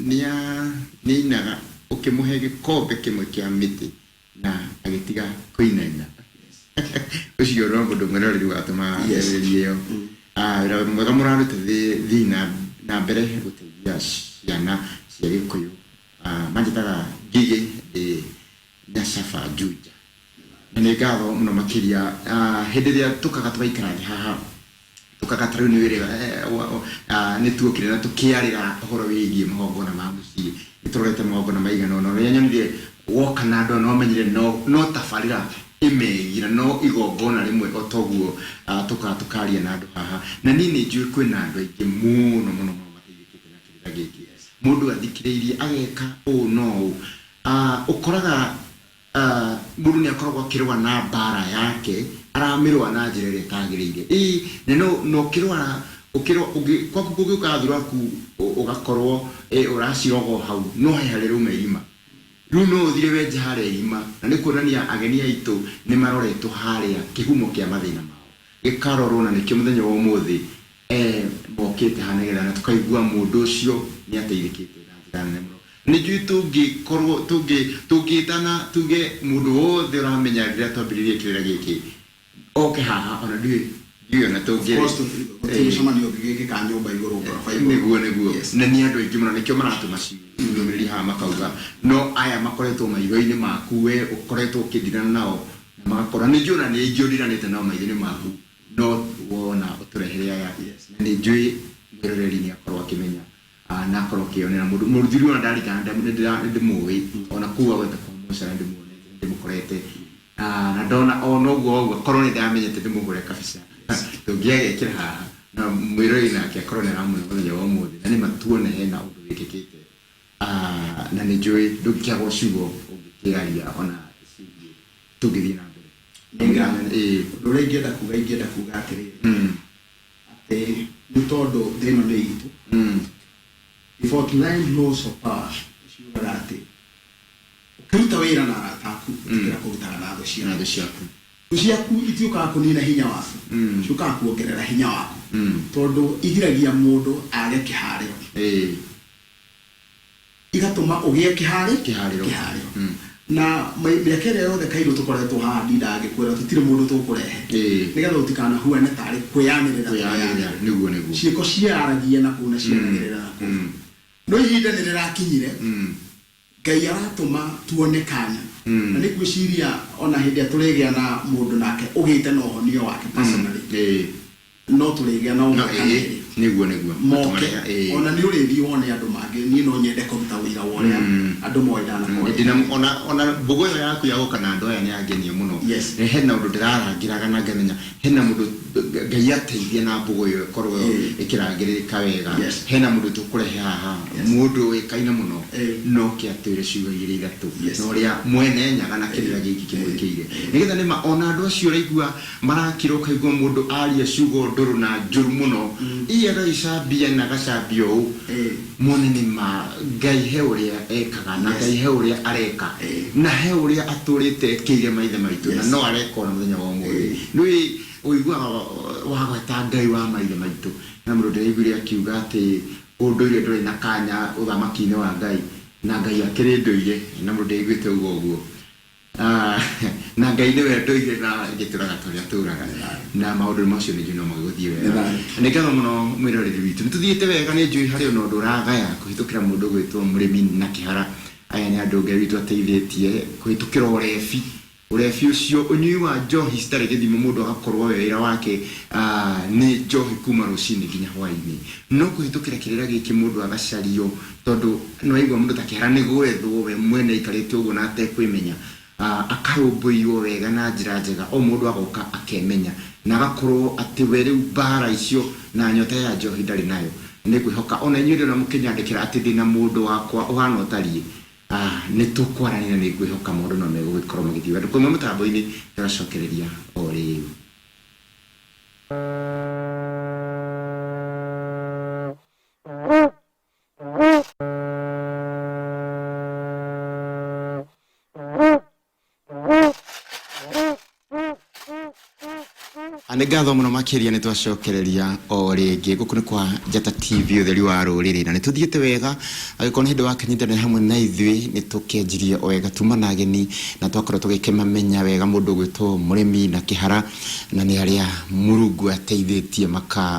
nĩ ainaga, ũkĩmũhe gĩkombe kĩmwe kĩa mĩtĩ na agĩtiga kũinaina. Ũcio no mũndũ mwĩroreri watũma ndũmĩrĩri ĩyo. Wĩra mwega mũraruta, thiĩ na mbere gũteithia ciana cia Gĩkũyũ. Manjĩtaga Ngigĩ, ndĩ Nyacaba Juja, na nĩ ngatho mũno makĩria. Hĩndĩ ĩrĩa tũkaga tũgaikara thĩ haha, tũkaga ta rĩu nĩ wĩrĩga, nĩ tuokire na tũkĩarĩra ũhoro wĩgiĩ magongona ma mũciĩ, nĩ tũrorete magongona maigana ũna. Ũrĩa nyonire woka na andũ no menyire no tabarĩra ĩmegiĩ na no igongona rĩmwe o toguo, tũkaga tũkaria na andũ haha, na niĩ nĩ njũĩ kwĩna andũ aingĩ mũno mũno mũno mateithĩkĩte na kĩrĩra gĩkĩ. Mũndũ athikĩrĩirie ageka ũũ no ũũ. Ũkoraga mũndũ nĩ akoragwo akĩrũa na mbara yake, aramĩrũa na njĩra ĩrĩa ĩtagĩrĩire. Ĩĩ, na no ũkĩrũa Ũkĩrwo kwaku kũngĩũka thuraku ũgakorwo ũracirogo hau no he harĩa rauma irima rĩu no ũthire wenje harĩa irima, na nĩ kuonania ageni aitũ nĩ maroretwo harĩa kĩhumo kĩa mathĩna mao gĩkarorwo, na nĩkĩo mũthenya wa ũmũthĩ mokĩte haha nĩgetha na tũkaigua mũndũ ũcio nĩ ateithĩkĩte na njĩra nene mũno. Nĩ njũĩ tũngĩkorwo tũngĩtana tuge mũndũ wothe ũramenya rĩrĩa twambĩrĩirie kĩrĩra gĩkĩ oke haha, ona ndiũĩ ona tũngĩ. Gũtirĩ mũcemanio ũngĩgĩkĩka nyũmba igũrũ, ngoroba igũrũ. Nĩguo nĩguo. Na nĩ andũ aingĩ mũno nĩkĩo maratũma ndũmĩrĩri haha makauga no aya makoretwo maitho-inĩ maku, we ũkoretwo ũkĩndirana nao na magakora nĩ njũĩ ona nĩ aingĩ ũndiranĩte nao maitho-inĩ maku, no wona ũtũrehere aya. Na nĩ njũĩ mwĩroreri nĩ akorwo akĩmenya na akorwo akĩonera mũndũ mũthuri ona ndarikana nĩ ndĩmũĩ ona kũu agweta kwa mũcara ndĩmuonete ndĩmũkorete. Na ndona o noguo wauga korwo nĩ ndamenyete ndĩmũhũre kabica tũngĩagekĩra haha na mwĩroreri nake akorwo nĩ aramwona mũthenya wa ũmũthĩ, na nĩ matuone hena ũndũ wĩkĩkĩte. Na nĩ njũĩ ndũngĩkĩagwo ciugo ũngĩkĩaria ona ciĩgiĩ tũngĩthiĩ na mbere. Ĩĩ. Ũndũ ũrĩa ingĩenda kuga atĩrĩrĩ, atĩ nĩ tondũ thĩ ĩno nĩ itũ, the 49 laws of power ciugaga atĩ ũkĩruta wĩra na arata aku, ĩtĩkĩra kũrutaga na thũ ciaku. Na thũ ciaku. Thũ ciaku itiũkaga kũnina hinya waku, ciũkaga kuongerera hinya waku, tondũ igiragia mũndũ age kĩharĩro, igatũma ũgĩe kĩharĩ Kĩharĩro. Kĩharĩro. Na mĩaka ĩrĩa yothe kairũ tũkoretwo haha ndindaga ngĩkwĩra tũtirĩ mũndũ tũkũrehe, nĩgetha ũtikanahuane tarĩ kwĩyanĩrĩra. Kwĩyanĩrĩra. Tũreyanĩrĩra. Nĩguo nĩguo. Ciĩko ciaragia na kũu na cianagĩrĩra na kũu, no ihinda nĩ rĩrakinyire. Ngai aratũma tuone kanya, na nĩ ngwĩciria ona hĩndĩ ĩrĩa tũrĩgĩa na mũndũ nake ũgĩte na ũhonio wake personally, no tũrĩgĩa na ũmwe kana erĩ Nĩguo nĩguo. Moke. Ona nĩ ũrĩthiĩ wone andũ mangĩ. Niĩ no nyende kũruta wĩira wa ũrĩa andũ moĩ ndanakorwo. Ndina ona mbũgũ ĩyo yaku ya gũka na andũ aya nĩ yangenia mũno. Hena ũndũ ndĩrarangĩraga na ngamenya hena mũndũ Ngai ateithia na mbũgũ ĩyo ĩkorwo ĩkĩrangĩrĩrĩka wega. Hena mũndũ tũkũrehe haha, mũndũ ũĩkaine mũno, no ke atwĩre ciugo igĩrĩ ithatũ na ũrĩa mwene Nyaga na kĩrĩra gĩkĩ kĩmwĩkĩire, nĩgetha nĩma ona andũ acio ũraigua marakira, ũkaigua mũndũ aria ciugo ndũrũ na njũru mũno, ii agagĩcambia na agacambia ũũ, mone nĩ ma Ngai he ũrĩa ekaga na Ngai he ũrĩa areka na he ũrĩa atũrĩte ekĩire maithe maitũ na no areka ona mũthenya wa ũmũthĩ. Nĩũĩ ũiguaga wagweta Ngai wa maithe maitũ na mũndũ ndĩraiguire akiuga atĩ ũndũire ndũrĩ na kanya ũthamaki-inĩ wa Ngai, na Ngai akĩrĩ ndũire, na mũndũ ndĩraiguĩte uga ũguo. Na Ngai nĩwe ndũire na gĩtũraga ta ũrĩa tũraga na maũndũ macio nĩ njũĩ no magĩgũthiĩ wega. Nĩ ngatho mũno mwĩroreri witũ, nĩ tũthiĩte wega. Nĩ njũĩ harĩ ona ũndũ ũragaya kũhĩtũkĩra mũndũ ũgwĩtwo mũrĩmi na kĩhara. Aya nĩ andũ Ngai witũ ateithĩtie kũhĩtũkĩra ũrebi ũcio, ũnyui wa njohi citarĩ gĩthimo, mũndũ agakorwo we wĩra wake nĩ njohi kuma rũcinĩ nginya hwaĩ-inĩ. No kũhĩtũkĩra kĩrĩra gĩkĩ mũndũ agacario, tondũ nĩ waigua mũndũ ta kĩhara nĩ gwethwo we mwene aikarĩte ũguo na atekwĩmenya, akarũmbũiyo wega na njĩra njega, o mũndũ agoka akemenya na agakorwo atĩ we rĩu mbara icio na nyota ya njohi ndarĩ nayo. Nĩ ngwĩhoka ona inyuĩ ndĩrona mũkĩnyandĩkĩra atĩ ndĩna mũndũ wakwa ũhana ũtariĩ, nĩ tũkwaranĩria. Nĩ ngwĩhoka maũndũ no megũgĩkorwo magĩthiĩ wega. Kuma mũtambo-inĩ tũracokereria o rĩu. Nĩ ngatho mũno makĩria, nĩ twacokereria o rĩngĩ gũkũ nĩ kwa Njata TV, ũtheri wa rũrĩrĩ, na nĩ tũthiĩte wega. Angĩkorwo nĩ hĩndĩ wakinyitanĩra hamwe na ithuĩ, nĩ tũkĩanjirie o wega tuma na ageni na twakorwo tũgĩkĩmamenya wega mũndũ ũgwĩtwo mũrĩmi na kĩhara, na nĩ arĩa Mũrungu ateithĩtie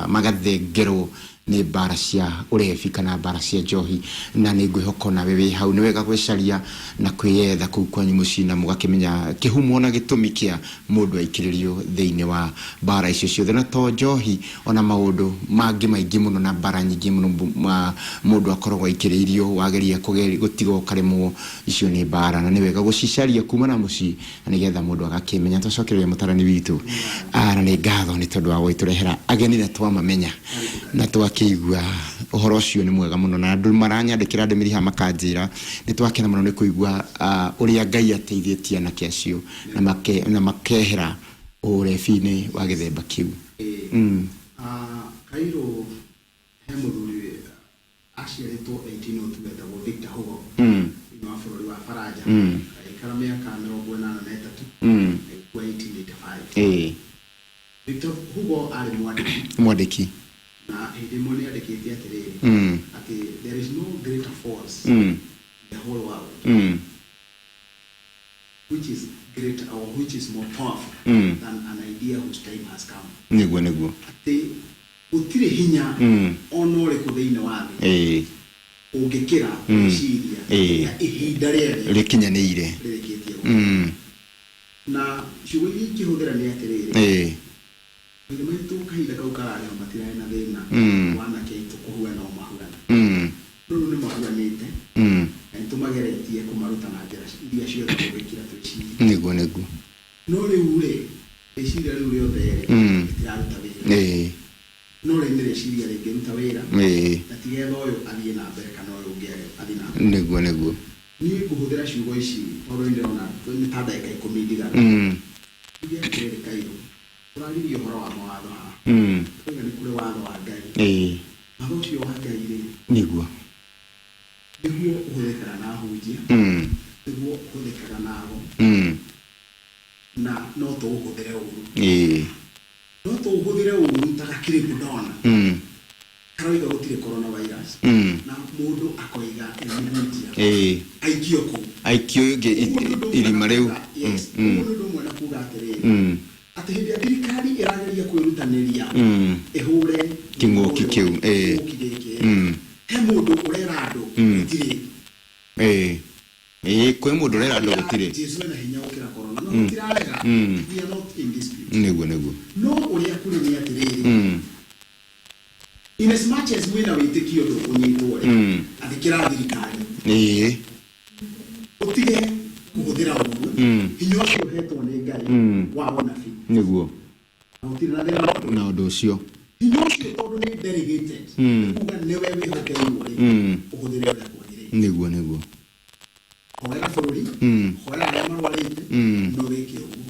magathengerwo nĩ mbara cia ũrebi kana mbara cia njohi. Na nĩ ngwĩhoka onawe wĩ hau nĩ wega gwĩcaria na kwĩyetha kũu kwanyu mũciĩ, na mũgakĩmenya kĩhumo na gĩtũmi kĩa mũndũ aikĩrĩrio thĩinĩ wa mbara icio ciothe, na to njohi, ona maũndũ mangĩ maingĩ mũno na mbara nyingĩ mũno mũndũ akoragwo aikĩrĩirio, wageria gũtiga ũkaremwo. Icio nĩ mbara na nĩ wega gũcicaria kuma na mũciĩ na nĩgetha mũndũ agakĩmenya. Twacokereria mũtarani witũ. Na nĩ ngatho nĩ tondũ wa gũgĩtũrehera ageni na twamamenya na twakĩigua ũhoro ũcio nĩ mwega mũno, na andũ maranyandĩkĩra ndũmĩrĩri haha makanjĩra nĩ twakena mũno nĩ kũigua ũrĩa Ngai ateithĩtie anake acio na makehera ũrebi-inĩ wa gĩthemba kĩu. Kairũ. Aciarĩtwo 1802, etagwo Victor Hugo, thĩinĩ wa bũrũri wa Faranja. Agĩikara mĩaka 83, agĩkua 1885. Victor Hugo arĩ mwandĩki. Mwandĩki. Na hĩndĩ ĩmwe nĩ andĩkĩte atĩrĩrĩ, atĩ there is no greater force in the whole world which is greater or which is more powerful than an idea whose time has come. Nĩguo nĩguo. Atĩ gũtirĩ hinya ona ũrĩkũ thĩinĩ wa thĩ ũngĩkĩra meciria na ihinda rĩarĩ rĩkinyanĩire rĩrĩkĩtie gũka. Na ciugo iria ingĩhũthĩra nĩ atĩrĩrĩ, maithe maitũ kahinda kau kararĩho matirarĩ na thĩna wa anake aitũ kũhuana o mahuana. No rĩu nĩ mahuanĩte, na nĩ tũmageretie kũmaruta na njĩra iria ciothe tũgwĩkira twĩcirie. Nĩguo nĩguo. No rĩu rĩ, rĩciria rĩu rĩothe rĩ, rĩtiraruta wĩra. No rĩ, nĩ rĩciria rĩngĩruta wĩra, na tigetha ũyũ athiĩ na mbere kana ũyũ ũngĩ athiĩ na mbere. Nĩguo nĩguo. Niĩ ngũhũthĩra ciugo ici tondũ nĩ ndĩrona nĩ ta ndagĩka 10 ndigana. Njuge atĩrĩrĩ, Kairũ, tũraririe ũhoro wa mawatho haha. Tũrauga nĩ kũrĩ watho wa Ngai. Watho ũcio wa Ngai rĩ, nĩguo ũhũthĩkaga na ahunjia, nĩguo ũhũthĩkaga na ago, na no tũũhũthĩre ũru. No tũũhũthĩre ũru ta gakĩrĩkũ ndona karoiga gũtirĩ coronavirus, na mũndũ akoiga nĩ mũhunjia, aikio kũu. Aikio Ũguo nĩ ũndũ ũmwe irima na rĩu. Yes, ũguo nĩ ũndũ ũmwe na kuga atĩrĩrĩ, atĩ hĩndĩ ĩrĩa thirikari ĩrageria kwĩrutanĩria ĩhũre Kĩng'ũki kĩu, kĩng'ũki gĩkĩ, he mũndũ ũrera andũ gũtirĩ. Ĩĩ, kwĩ mũndũ ũrera andũ gũtirĩ. Jesu ena hinya gũkĩra corona, no tũtirarega. We are not in dispute. Nĩguo nĩguo. No ũrĩa kũrĩ nĩ atĩrĩrĩ, in as much as mwĩna wĩtĩkio ndũkũnyitwo rĩ, athĩkĩra thirikari, ũtige kũhũthĩra ũru hinya ũcio ũhetwo nĩ Ngai wa ũnabii. Na gũtirĩ na thĩna Na ũndũ ũcio. Hinya ũcio, tondũ nĩ delegated, kuga nĩwe wĩhokeirwo rĩ, ũhũthĩre ũrĩa kwagĩrĩire. Nĩguo nĩguo. Hoera bũrũri, hoera arĩa marwarĩte, no wĩke ũguo.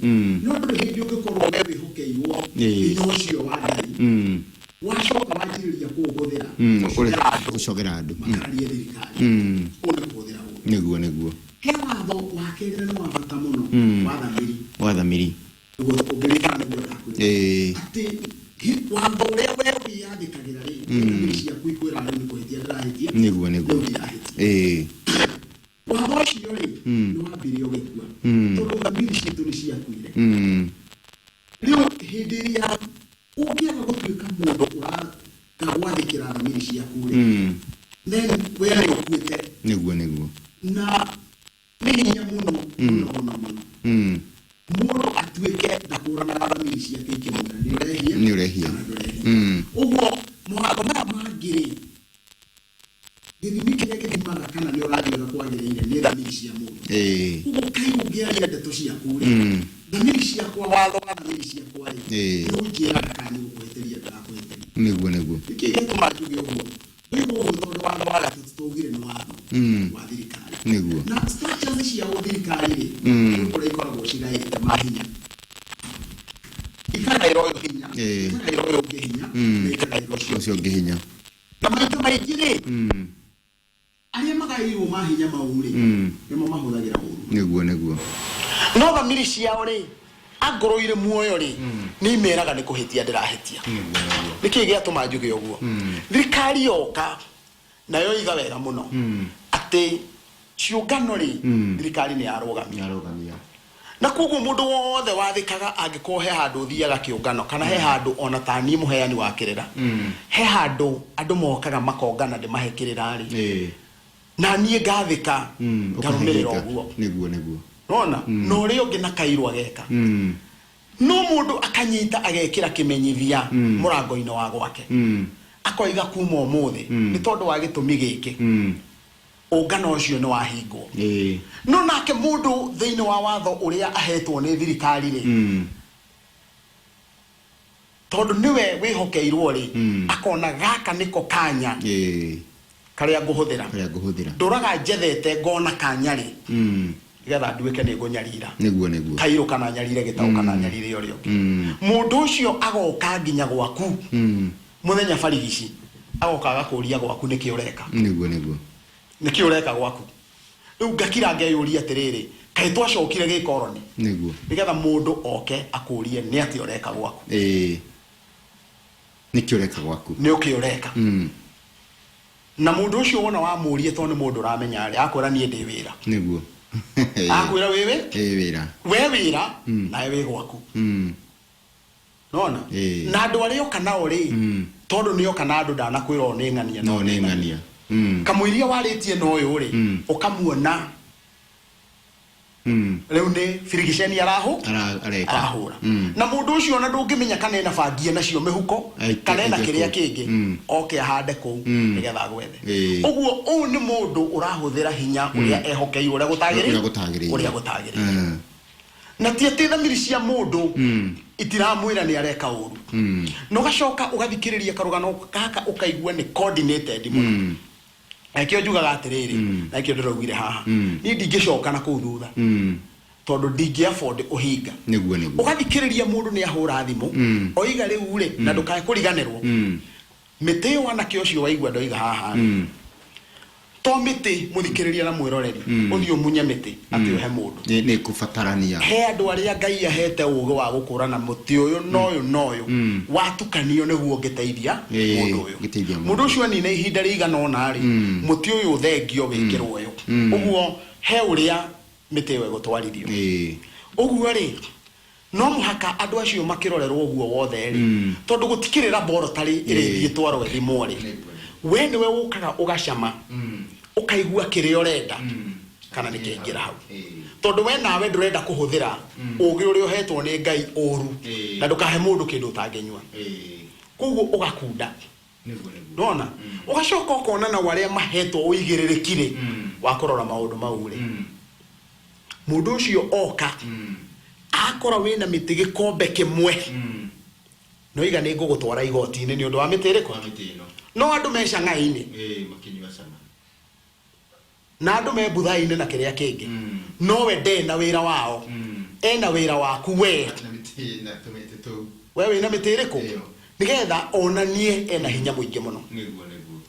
No ndũrĩ hĩndĩ ũngĩkorwo we wĩhokeirwo hinya ũcio wa Ngai, wacoka wanjĩrĩria kũũhũthĩra gũcogera andũ, gũcogera andũ, makararie thirikari. Kũu nĩ kũhũthĩra ũru. Nĩguo nĩguo. He watho wa kerĩ na nĩ wa bata mũno, wa thamiri. Wa thamiri. Nĩguo ũngĩririkana nĩguo ndakwĩra atĩ watho ũrĩa we wĩyandĩkagĩra rĩ, thamiri ciaku ikwĩra rĩu nĩ kũhĩtia ndĩrahĩtia, Nĩguo nĩguo. rĩu ndirahĩtia. Watho ũcio rĩ, nĩ wambire ũgĩkua, tondũ thamiri citũ nĩ ciakuire. Rĩu hĩndĩ ĩrĩa ũngĩaga gũtuĩka mũndũ ũraga gwathĩkĩra thamiri ciaku rĩ, then we nĩ ũkuĩte. Nĩguo nĩguo. Na nĩ hinya mũno mũno mũno mũno mũndũ atuĩke ndakũranaga thamiri ciake ikĩmwĩra nĩ ũrehia Nĩ ũrehia. kana ndũrehia. Ũguo mawatho maya mangĩ rĩ, gĩthimi kĩrĩa gĩthimaga kana nĩ ũrathiĩ ũrĩa kwagĩrĩire nĩ thamiri cia mũndũ. Ũguo kaĩ ũngĩaria ndeto ciaku rĩ, thamiri ciakwa, watho wa thamiri ciakwa rĩ, nĩ ũnjĩraga kana nĩ gũkũhĩtĩria ndĩrakũhĩtĩria. Nĩguo nĩguo. Nĩkĩ gĩatũma njuge ũguo? Ndoiga ũguo tondũ watho wa gatatũ twaugire nĩ watho wa thirikari. Na structures cia thirikari rĩ, nĩ kũrĩa ikoragwo cigaĩte mahinya, ikagaĩra ũyũ hinya, ikagaĩra ũyũ ũngĩ hinya, na ikagaĩra ũcio ũcio ũngĩ hinya. Na maita maingĩ rĩ, arĩa magaĩirwo mahinya mau rĩ, nĩmo mahũthagĩra ũru. Nĩguo nĩguo. No thamiri ciao rĩ, angorwo irĩ muoyo rĩ, nĩ imeraga nĩ kũhĩtia ndĩrahĩtia. Nĩkĩ gĩatũma njuge ũguo? Thirikari yoka nayo iga wega mũno atĩ ciũngano rĩ, thirikari nĩ yarũgamia. Nĩarũgamia. Na koguo mũndũ wothe wathĩkaga, angĩkorwo he handũ ũthiaga kĩũngano, kana he handũ ona ta niĩ mũheani wa kĩrĩra, he handũ andũ mokaga makongana ndĩmahe kĩrĩra rĩ, na niĩ ngathĩka, ngarũmĩrĩra Ũkahĩka. ũguo. Nĩguo nĩguo. Nona na ũrĩa ũngĩ na kairũ ageka, no mũndũ akanyita agekĩra kĩmenyithia mũrango-inĩ wa gwake, akoiga kuma ũmũthĩ, nĩ tondũ wa gĩtũmi gĩkĩ, ũngano ũcio nĩ wahingwo. No nake mũndũ thĩinĩ wa watho ũrĩa ahetwo nĩ thirikari rĩ, tondũ nĩwe wĩhokeirwo rĩ, akona gaka nĩko kanya karĩa ngũhũthĩra. Karĩa ngũhũthĩra. Ndũraga njethete ngona kanya rĩ, nĩgetha nduĩke nĩ ngũnyarira Nĩguo nĩguo. Kairũ, kana nyarire Gĩtaũ, kana nyarire ũrĩa ũngĩ. Mũndũ ũcio agoka nginya gwaku mũthenya barigici. Agoka agakũria gwaku nĩkĩ ũreka. Nĩguo nĩguo. Nĩkĩ ũreka gwaku. Rĩu ngakira ngeyũria atĩrĩrĩ, kaĩ twacokire gĩkoroni? Nĩguo. Nĩgetha mũndũ oke akũrie nĩ atĩa ũreka gwaku. Ĩĩ. Nĩkĩ ũreka gwaku? Nĩ ũkĩ ũreka. Na mũndũ ũcio wona wamũria tondũ nĩ mũndũ ũramenya rĩ, akwĩra niĩ ndĩ wĩra. Nĩguo. Akwĩra wĩwĩ? Ĩĩ wĩra. We wĩra, nawe wĩ gwaku. Nona? Ĩĩ. Na andũ arĩa oka nao rĩ, tondũ nĩ oka na andũ ndanakwĩra ũũ nĩ ng'ania. No nĩ ng'ania. Kamũiria warĩtie na ũyũ rĩ, ũkamuona rĩu nĩ birigiceni Areka. arahũra. Na mũndũ ũcio ona ndũngĩmenya kana ena bangi nacio mĩhuko, kana ena aige kĩrĩa kũu. kĩngĩ, oke ahande kũu nĩgetha agwethe. Ĩĩ. Ũguo ũyũ nĩ mũndũ ũrahũthĩra hinya ũrĩa ehokeirwo, ũrĩa gũtagĩrĩire. Ũrĩa gũtagĩrĩire. Ũrĩa gũtagĩrĩire. Na ti atĩ thamiri cia mũndũ itiramwĩra nĩ areka ũru. Na ũgacoka ũgathikĩrĩria karũgano gaka ũkaigua nĩ coordinated mũno. Na nĩkĩo njugaga atĩrĩrĩ, na nĩkĩo ndĩraugire haha, niĩ ndingĩcoka na kũu thutha, tondũ ndingĩ afford ũhinga. Nĩguo nĩguo. Ũgathikĩrĩria mũndũ nĩ ahũra thimũ, oiga rĩu rĩ, na ndũkae kũriganĩrwo, mĩtĩ ĩyo anake ũcio waigua ndoiga haha rĩ, to mĩtĩ mũthikĩrĩria na mwĩroreri, ũthiĩ ũmunye mĩtĩ atĩ ũhe mũndũ. Nĩ kũbatarania. He andũ arĩa Ngai ahete ũgĩ wa gũkũrana mũtĩ ũyũ na ũyũ na ũyũ, watukanio nĩguo ũngĩteithia Ĩĩ, mũndũ ũyũ. ũngĩteithia mũndũ. Mũndũ ũcio anina ihinda rĩigana ũna rĩ, mũtĩ ũyũ ũthengio wĩkĩrwo ũyũ. Ũguo he ũrĩa mĩtĩ ĩyo ĩgũtwarithio. Ĩĩ. Ũguo rĩ, no mũhaka andũ acio makĩrorerwo ũguo wothe rĩ, tondũ gũtikĩrĩ laboratory ĩrĩthiĩ twarwo ĩthimwo rĩ, we nĩwe ũkaga ũgacama, ũkaigua kĩrĩa ũrenda kana nĩ kĩaingĩra hau, tondũ we nawe ndũrenda kũhũthĩra ũgĩ ũrĩa ũhetwo nĩ Ngai ũru, na ndũkahe mũndũ kĩndũ ũtangĩnyua. Koguo ũgakunda. Nĩguo nĩguo. Nona ũgacoka ũkona nao arĩa mahetwo ũigĩrĩrĩki rĩ, wa kũrora maũndũ mau rĩ, mũndũ ũcio oka akora wĩna mĩtĩ gĩkombe kĩmwe, noiga nĩ ngũgũtwara igoti-inĩ nĩ ũndũ wa mĩtĩ ĩrĩkũ? Kwa mĩtĩ ĩno. No andũ me cang'ai-inĩ, Ĩĩ, makĩnyua cama. Na andũ me mbutha-inĩ na kĩrĩa kĩngĩ, no we nde na wĩra wao, ena wĩra waku we. Na mĩtĩ na tũmĩtĩ tũu. We wĩna mĩtĩ ĩrĩkũ? Ĩyo. Nĩgetha onanie ena hinya mũingĩ mũno. Nĩguo nĩguo.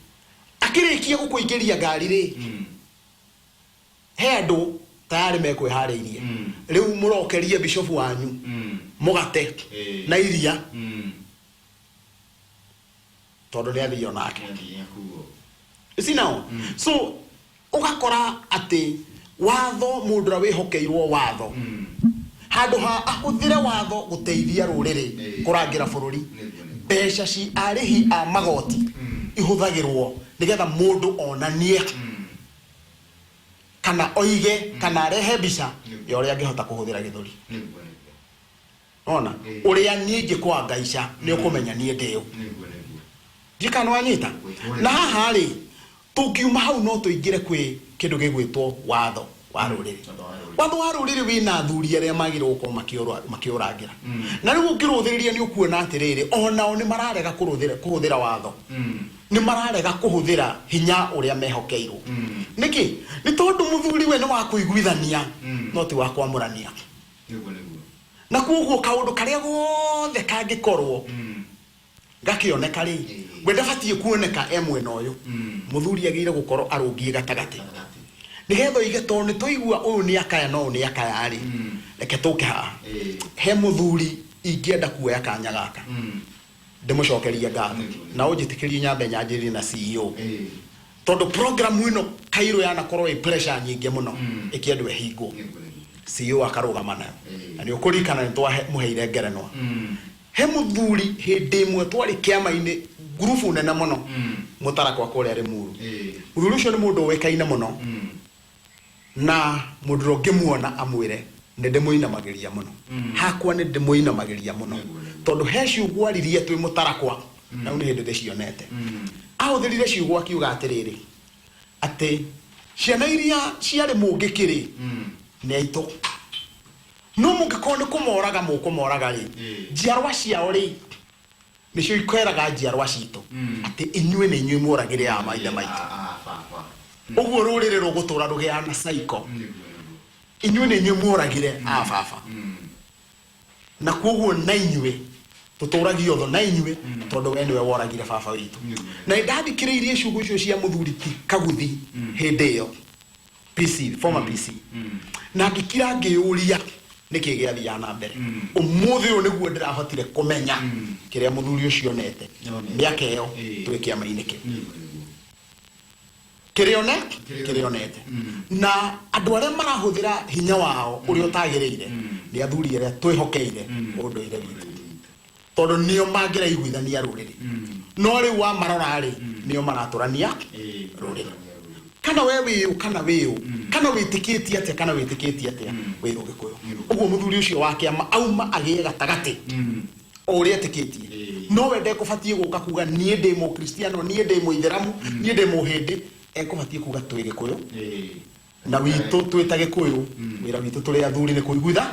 Akĩrĩkia gũkũingĩria ngari rĩ, he andũ tayarĩ mekwĩharĩirie. Rĩu mũrokerie bishofu wanyu mũgate Ĩĩ. na iria, tondũ nĩ athio nake. Nĩ akuo. You see now? So ũgakora atĩ watho, mũndũ ũrĩa wĩhokeirwo watho, handũ ha ahũthĩre watho gũteithia rũrĩrĩ, Ĩĩ. kũrangĩra bũrũri, Nĩguo nĩguo. mbeca ci arĩhi a magoti ihũthagĩrwo nĩgetha mũndũ onanie kana oige kana arehe mbica ya ũrĩa angĩhota kũhũthĩra gĩthũri. Nĩguo nĩguo. Ona Ĩĩ. ũrĩa niĩ ingĩkũangaica nĩ ũkũmenya niĩ ndĩũ. Nĩguo nĩguo. Ndikana wanyita. Na haha rĩ, tũngiuma hau no tũingĩre kwĩ kĩndũ gĩgwĩtwo watho wa rũrĩrĩ. Watho wa rũrĩrĩ. Watho wa rũrĩrĩ wĩna athuri arĩa magĩrĩirwo gũkorwo makĩũrangĩra, na rĩu ũngĩrũthĩrĩria nĩ ũkuona atĩrĩrĩ, onao nĩ mararega kũhũthĩra watho, nĩ mararega kũhũthĩra hinya ũrĩa mehokeirwo. Nĩkĩ? Nĩ tondũ mũthuri we nĩ wa kũiguithania, no ti wa kwamũrania. Nĩguo nĩguo. Na koguo kaũndũ karĩa gothe kangĩkorwo gakĩoneka rĩ, we ndabatiĩ kuoneka e mwena ũyũ. Mũthuri agĩrĩire gũkorwo arũngiĩ gatagatĩ, Gatagatĩ. Nĩgetha oige tondũ nĩ twaigua ũyũ nĩ akaya na ũyũ nĩ akaya rĩ, reke tũke haha. Ĩĩ. He mũthuri ingĩenda kuoya kanya gaka ndĩmũcokerie ngatho, na ũnjĩtĩkĩrie nyambe nyanjĩrĩrie na CEO, Ĩĩ. tondũ program ĩno kairũ yanakorwo ĩ pressure nyingĩ mũno ĩkĩendwo ĩhingwo, Nĩguo nĩguo. CEO akarũgama nayo. Ĩĩ. Na nĩ ũkũririkana nĩ twamũheire ngerenwa. He mũthuri hĩndĩ ĩmwe twarĩ kĩama-inĩ, ngurubu nene mũno, mũtarakwa kũrĩa Rĩmuru. Ĩĩ. Mũthuri ũcio nĩ mũndũ ũĩkaine mũno, na mũndũ ũrĩa ũngĩmuona amwĩre nĩ ndĩmũinamagĩria mũno, hakwa nĩ ndĩmũinamagĩria mũno, tondũ he ciugo aririe twĩ mũtarakwa na rĩu nĩ hĩndĩ ndĩcionete. Ahũthĩrire ciugo akiuga atĩrĩrĩ, atĩ ciana iria ciarĩ mũngĩkĩrĩ nĩ aitũ, no mũngĩkorwo nĩ kũmoraga mũkũmoraga rĩ, Ĩĩ. njiarwa ciao rĩ, nĩcio ikweraga njiarwa citũ atĩ inyuĩ nĩ inyuĩ mworagĩre a maithe maitũ. Ah, baba. Ũguo rũrĩrĩ rũgũtũra rũgĩaga na cycle. Nĩguo nĩguo. Inyuĩ nĩ inyuĩ mworagire a baba, na koguo na inyuĩ Tũtũragia ũthũ na inyuĩ tondũ we nĩwe woragire baba witũ. Na nĩndathikĩrĩirie ciugo icio cia mũthuri ti Kaguthi hĩndĩ ĩyo, PC, former PC, na ngĩkira ngĩyũria nĩkĩ gĩathiaga na mbere. Ũmũthĩ ũyũ nĩguo ndĩrahotire kũmenya kĩrĩa mũthuri ũcio onete mĩaka ĩyo twĩ kĩama-inĩ kĩu, kĩrĩa one kĩrĩa onete. Na andũ arĩa marahũthĩra hinya wao ũrĩa ũtagĩrĩire nĩ athuri arĩa twĩhokeire ũndũire witũ, tondũ nĩo mangĩraiguithania rũrĩrĩ. No rĩu wamarora rĩ, nĩo maratũrania rũrĩrĩ. Kana we wĩũ, kana wĩũ, kana wĩtĩkĩtie atĩa, kana wĩtĩkĩtie atĩa, wĩ Ũgĩkũyũ. Ũguo mũthuri ũcio wa kĩama auma agĩe gatagatĩ o ũrĩa etĩkĩtie, no we ndekũbatiĩ gũka kuga niĩ ndĩ Mũkristiano, niĩ ndĩ Mũithĩramu, niĩ ndĩ Mũhĩndĩ. Ekũbatiĩ kuga twĩ Gĩkũyũ, na witũ twĩ ta Gĩkũyũ, wĩra witũ tũrĩ athuri nĩ kũiguitha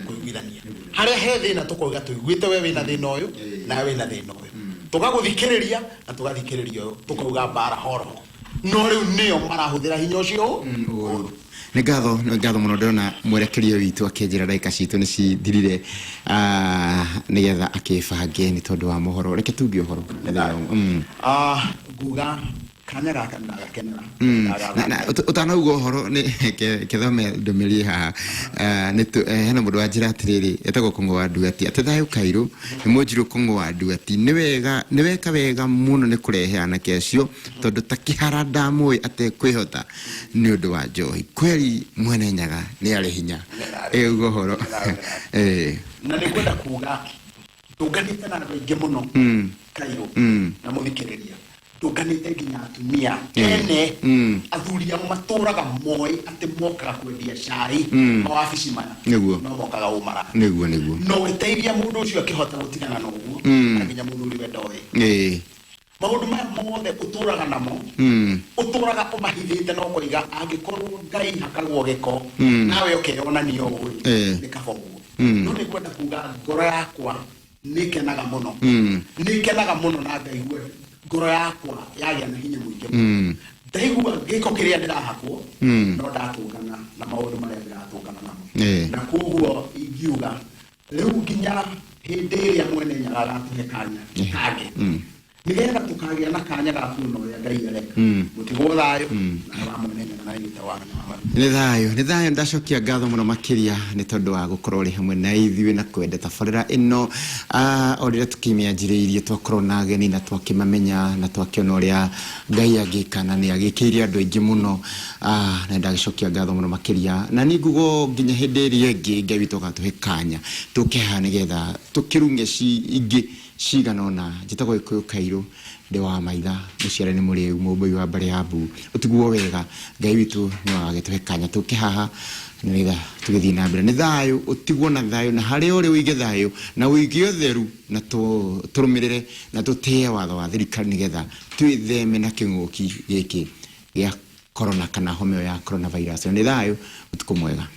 kũiguithania. Harĩa he thĩna tũkoiga tũiguĩte we wĩna thĩna ũyũ, nawe wĩna thĩna ũyũ, tũgagũthikĩrĩria na tũgathikĩrĩria ũyũ, tũkauga mbara horo. No rĩu nĩo marahũthĩra hinya ũcio ũru. Nĩ ngatho, nĩ ngatho mũno. Ndĩrona mwerekeria witũ akĩnjĩra ndagĩka citũ nĩ cithirire. Ah, nĩgetha akĩbange nĩ tondũ wa mohoro, reke tuge ũhoro. Ah, nguga kanya gaka ndagakenera. Na ũtanauga ũhoro, nĩ kethome ndũmĩrĩri haha. Ah, hena mũndũ wanjĩra atĩrĩrĩ, etagwo Kũng'ũ wa Nduati, atĩ thayũ kairũ nĩ mũnjirũ. Kũng'ũ wa Nduati, nĩ wega, nĩ weka wega mũno nĩ kũrehe anake acio, tondũ ta kĩhara ndamũĩ atekwĩhota nĩ ũndũ wa njohi. Kweri Mwene Nyaga nĩ arĩ hinya. Ĩuga ũhoro. Na nĩ ngwenda kuga ndũnganĩte na andũ aingĩ mũno, kairũ na mũthikĩrĩria, ndũnganĩte nginya atumia ene. Athuri ao matũraga moĩ atĩ mokaga kwendia cai mawabici maya, no mokaga ũmara. Nĩguo nĩguo. No ũgĩteithia mũndũ ũcio akĩhota gũtigana na ũguo, na nginya mũthuri we ndoĩ maũndũ maya mothe ũtũraga namo, ũtũraga ũmahithĩte, na ũkoiga angĩkorwo Ngai hakagwo gĩko nawe ũkeyonania ũũ nĩ kaba ũguo. No nĩ ngwenda kuga ngoro yakwa nĩ ĩkenaga mũno, nĩ ĩkenaga mũno, na ngaigua ngoro yakwa yagĩa na hinya mũingĩ mũno. Ndaigua gĩko kĩrĩa ndĩrahakwo, no ndatũngana na maũndũ marĩa ndĩratũngana namo. Na koguo ingiuga rĩu nginya hĩndĩ ĩrĩa Mwene Nyaga agatũhe kanya kangĩ, nĩgetha tũkagĩa na kanya ga kuona ũrĩa Ngai areka. Mũtigwo thayũ na wa Mwene Nyaga na wĩte wa Nĩ thayũ, nĩ thayũ. Ndacokia ngatho mũno makĩria nĩ tondũ wa gũkorwo ũrĩ hamwe na ithuĩ na kwenda tabarĩra ĩno. Ah, o rĩrĩa tũkĩmĩanjĩrĩirie, twakorwo na ageni na twakĩmamenya na twakĩona ũrĩa Ngai angĩka na nĩ agĩkĩire andũ aingĩ mũno. Ah, na ndagĩcokia ngatho mũno makĩria, na niĩ ngugo nginya hĩndĩ ĩrĩa ĩngĩ Ngai witũ agatũhe kanya tũke haha nĩgetha tũkĩrunge ci ingĩ cigana ũna. Njĩtagwo Gĩkũyũ Kairũ, ndĩ wa maitha mũciare nĩ mũrĩu mũmbũi wa mbarĩ ya mbu. Ũtiguo wega, Ngai witũ no agagĩtũhe kanya tũke haha nĩgetha tũgĩthiĩ na mbere. Nĩ thayũ, ũtigwo na thayũ, na harĩa ũrĩ ũige thayũ na ũige ũtheru, na tũrũmĩrĩre na tũtĩe watho wa thirikari nĩgetha twĩtheme na kĩng'ũki gĩkĩ gĩa corona kana homa ĩyo ya coronavirus. Nĩ thayũ, ũtukũ mwega.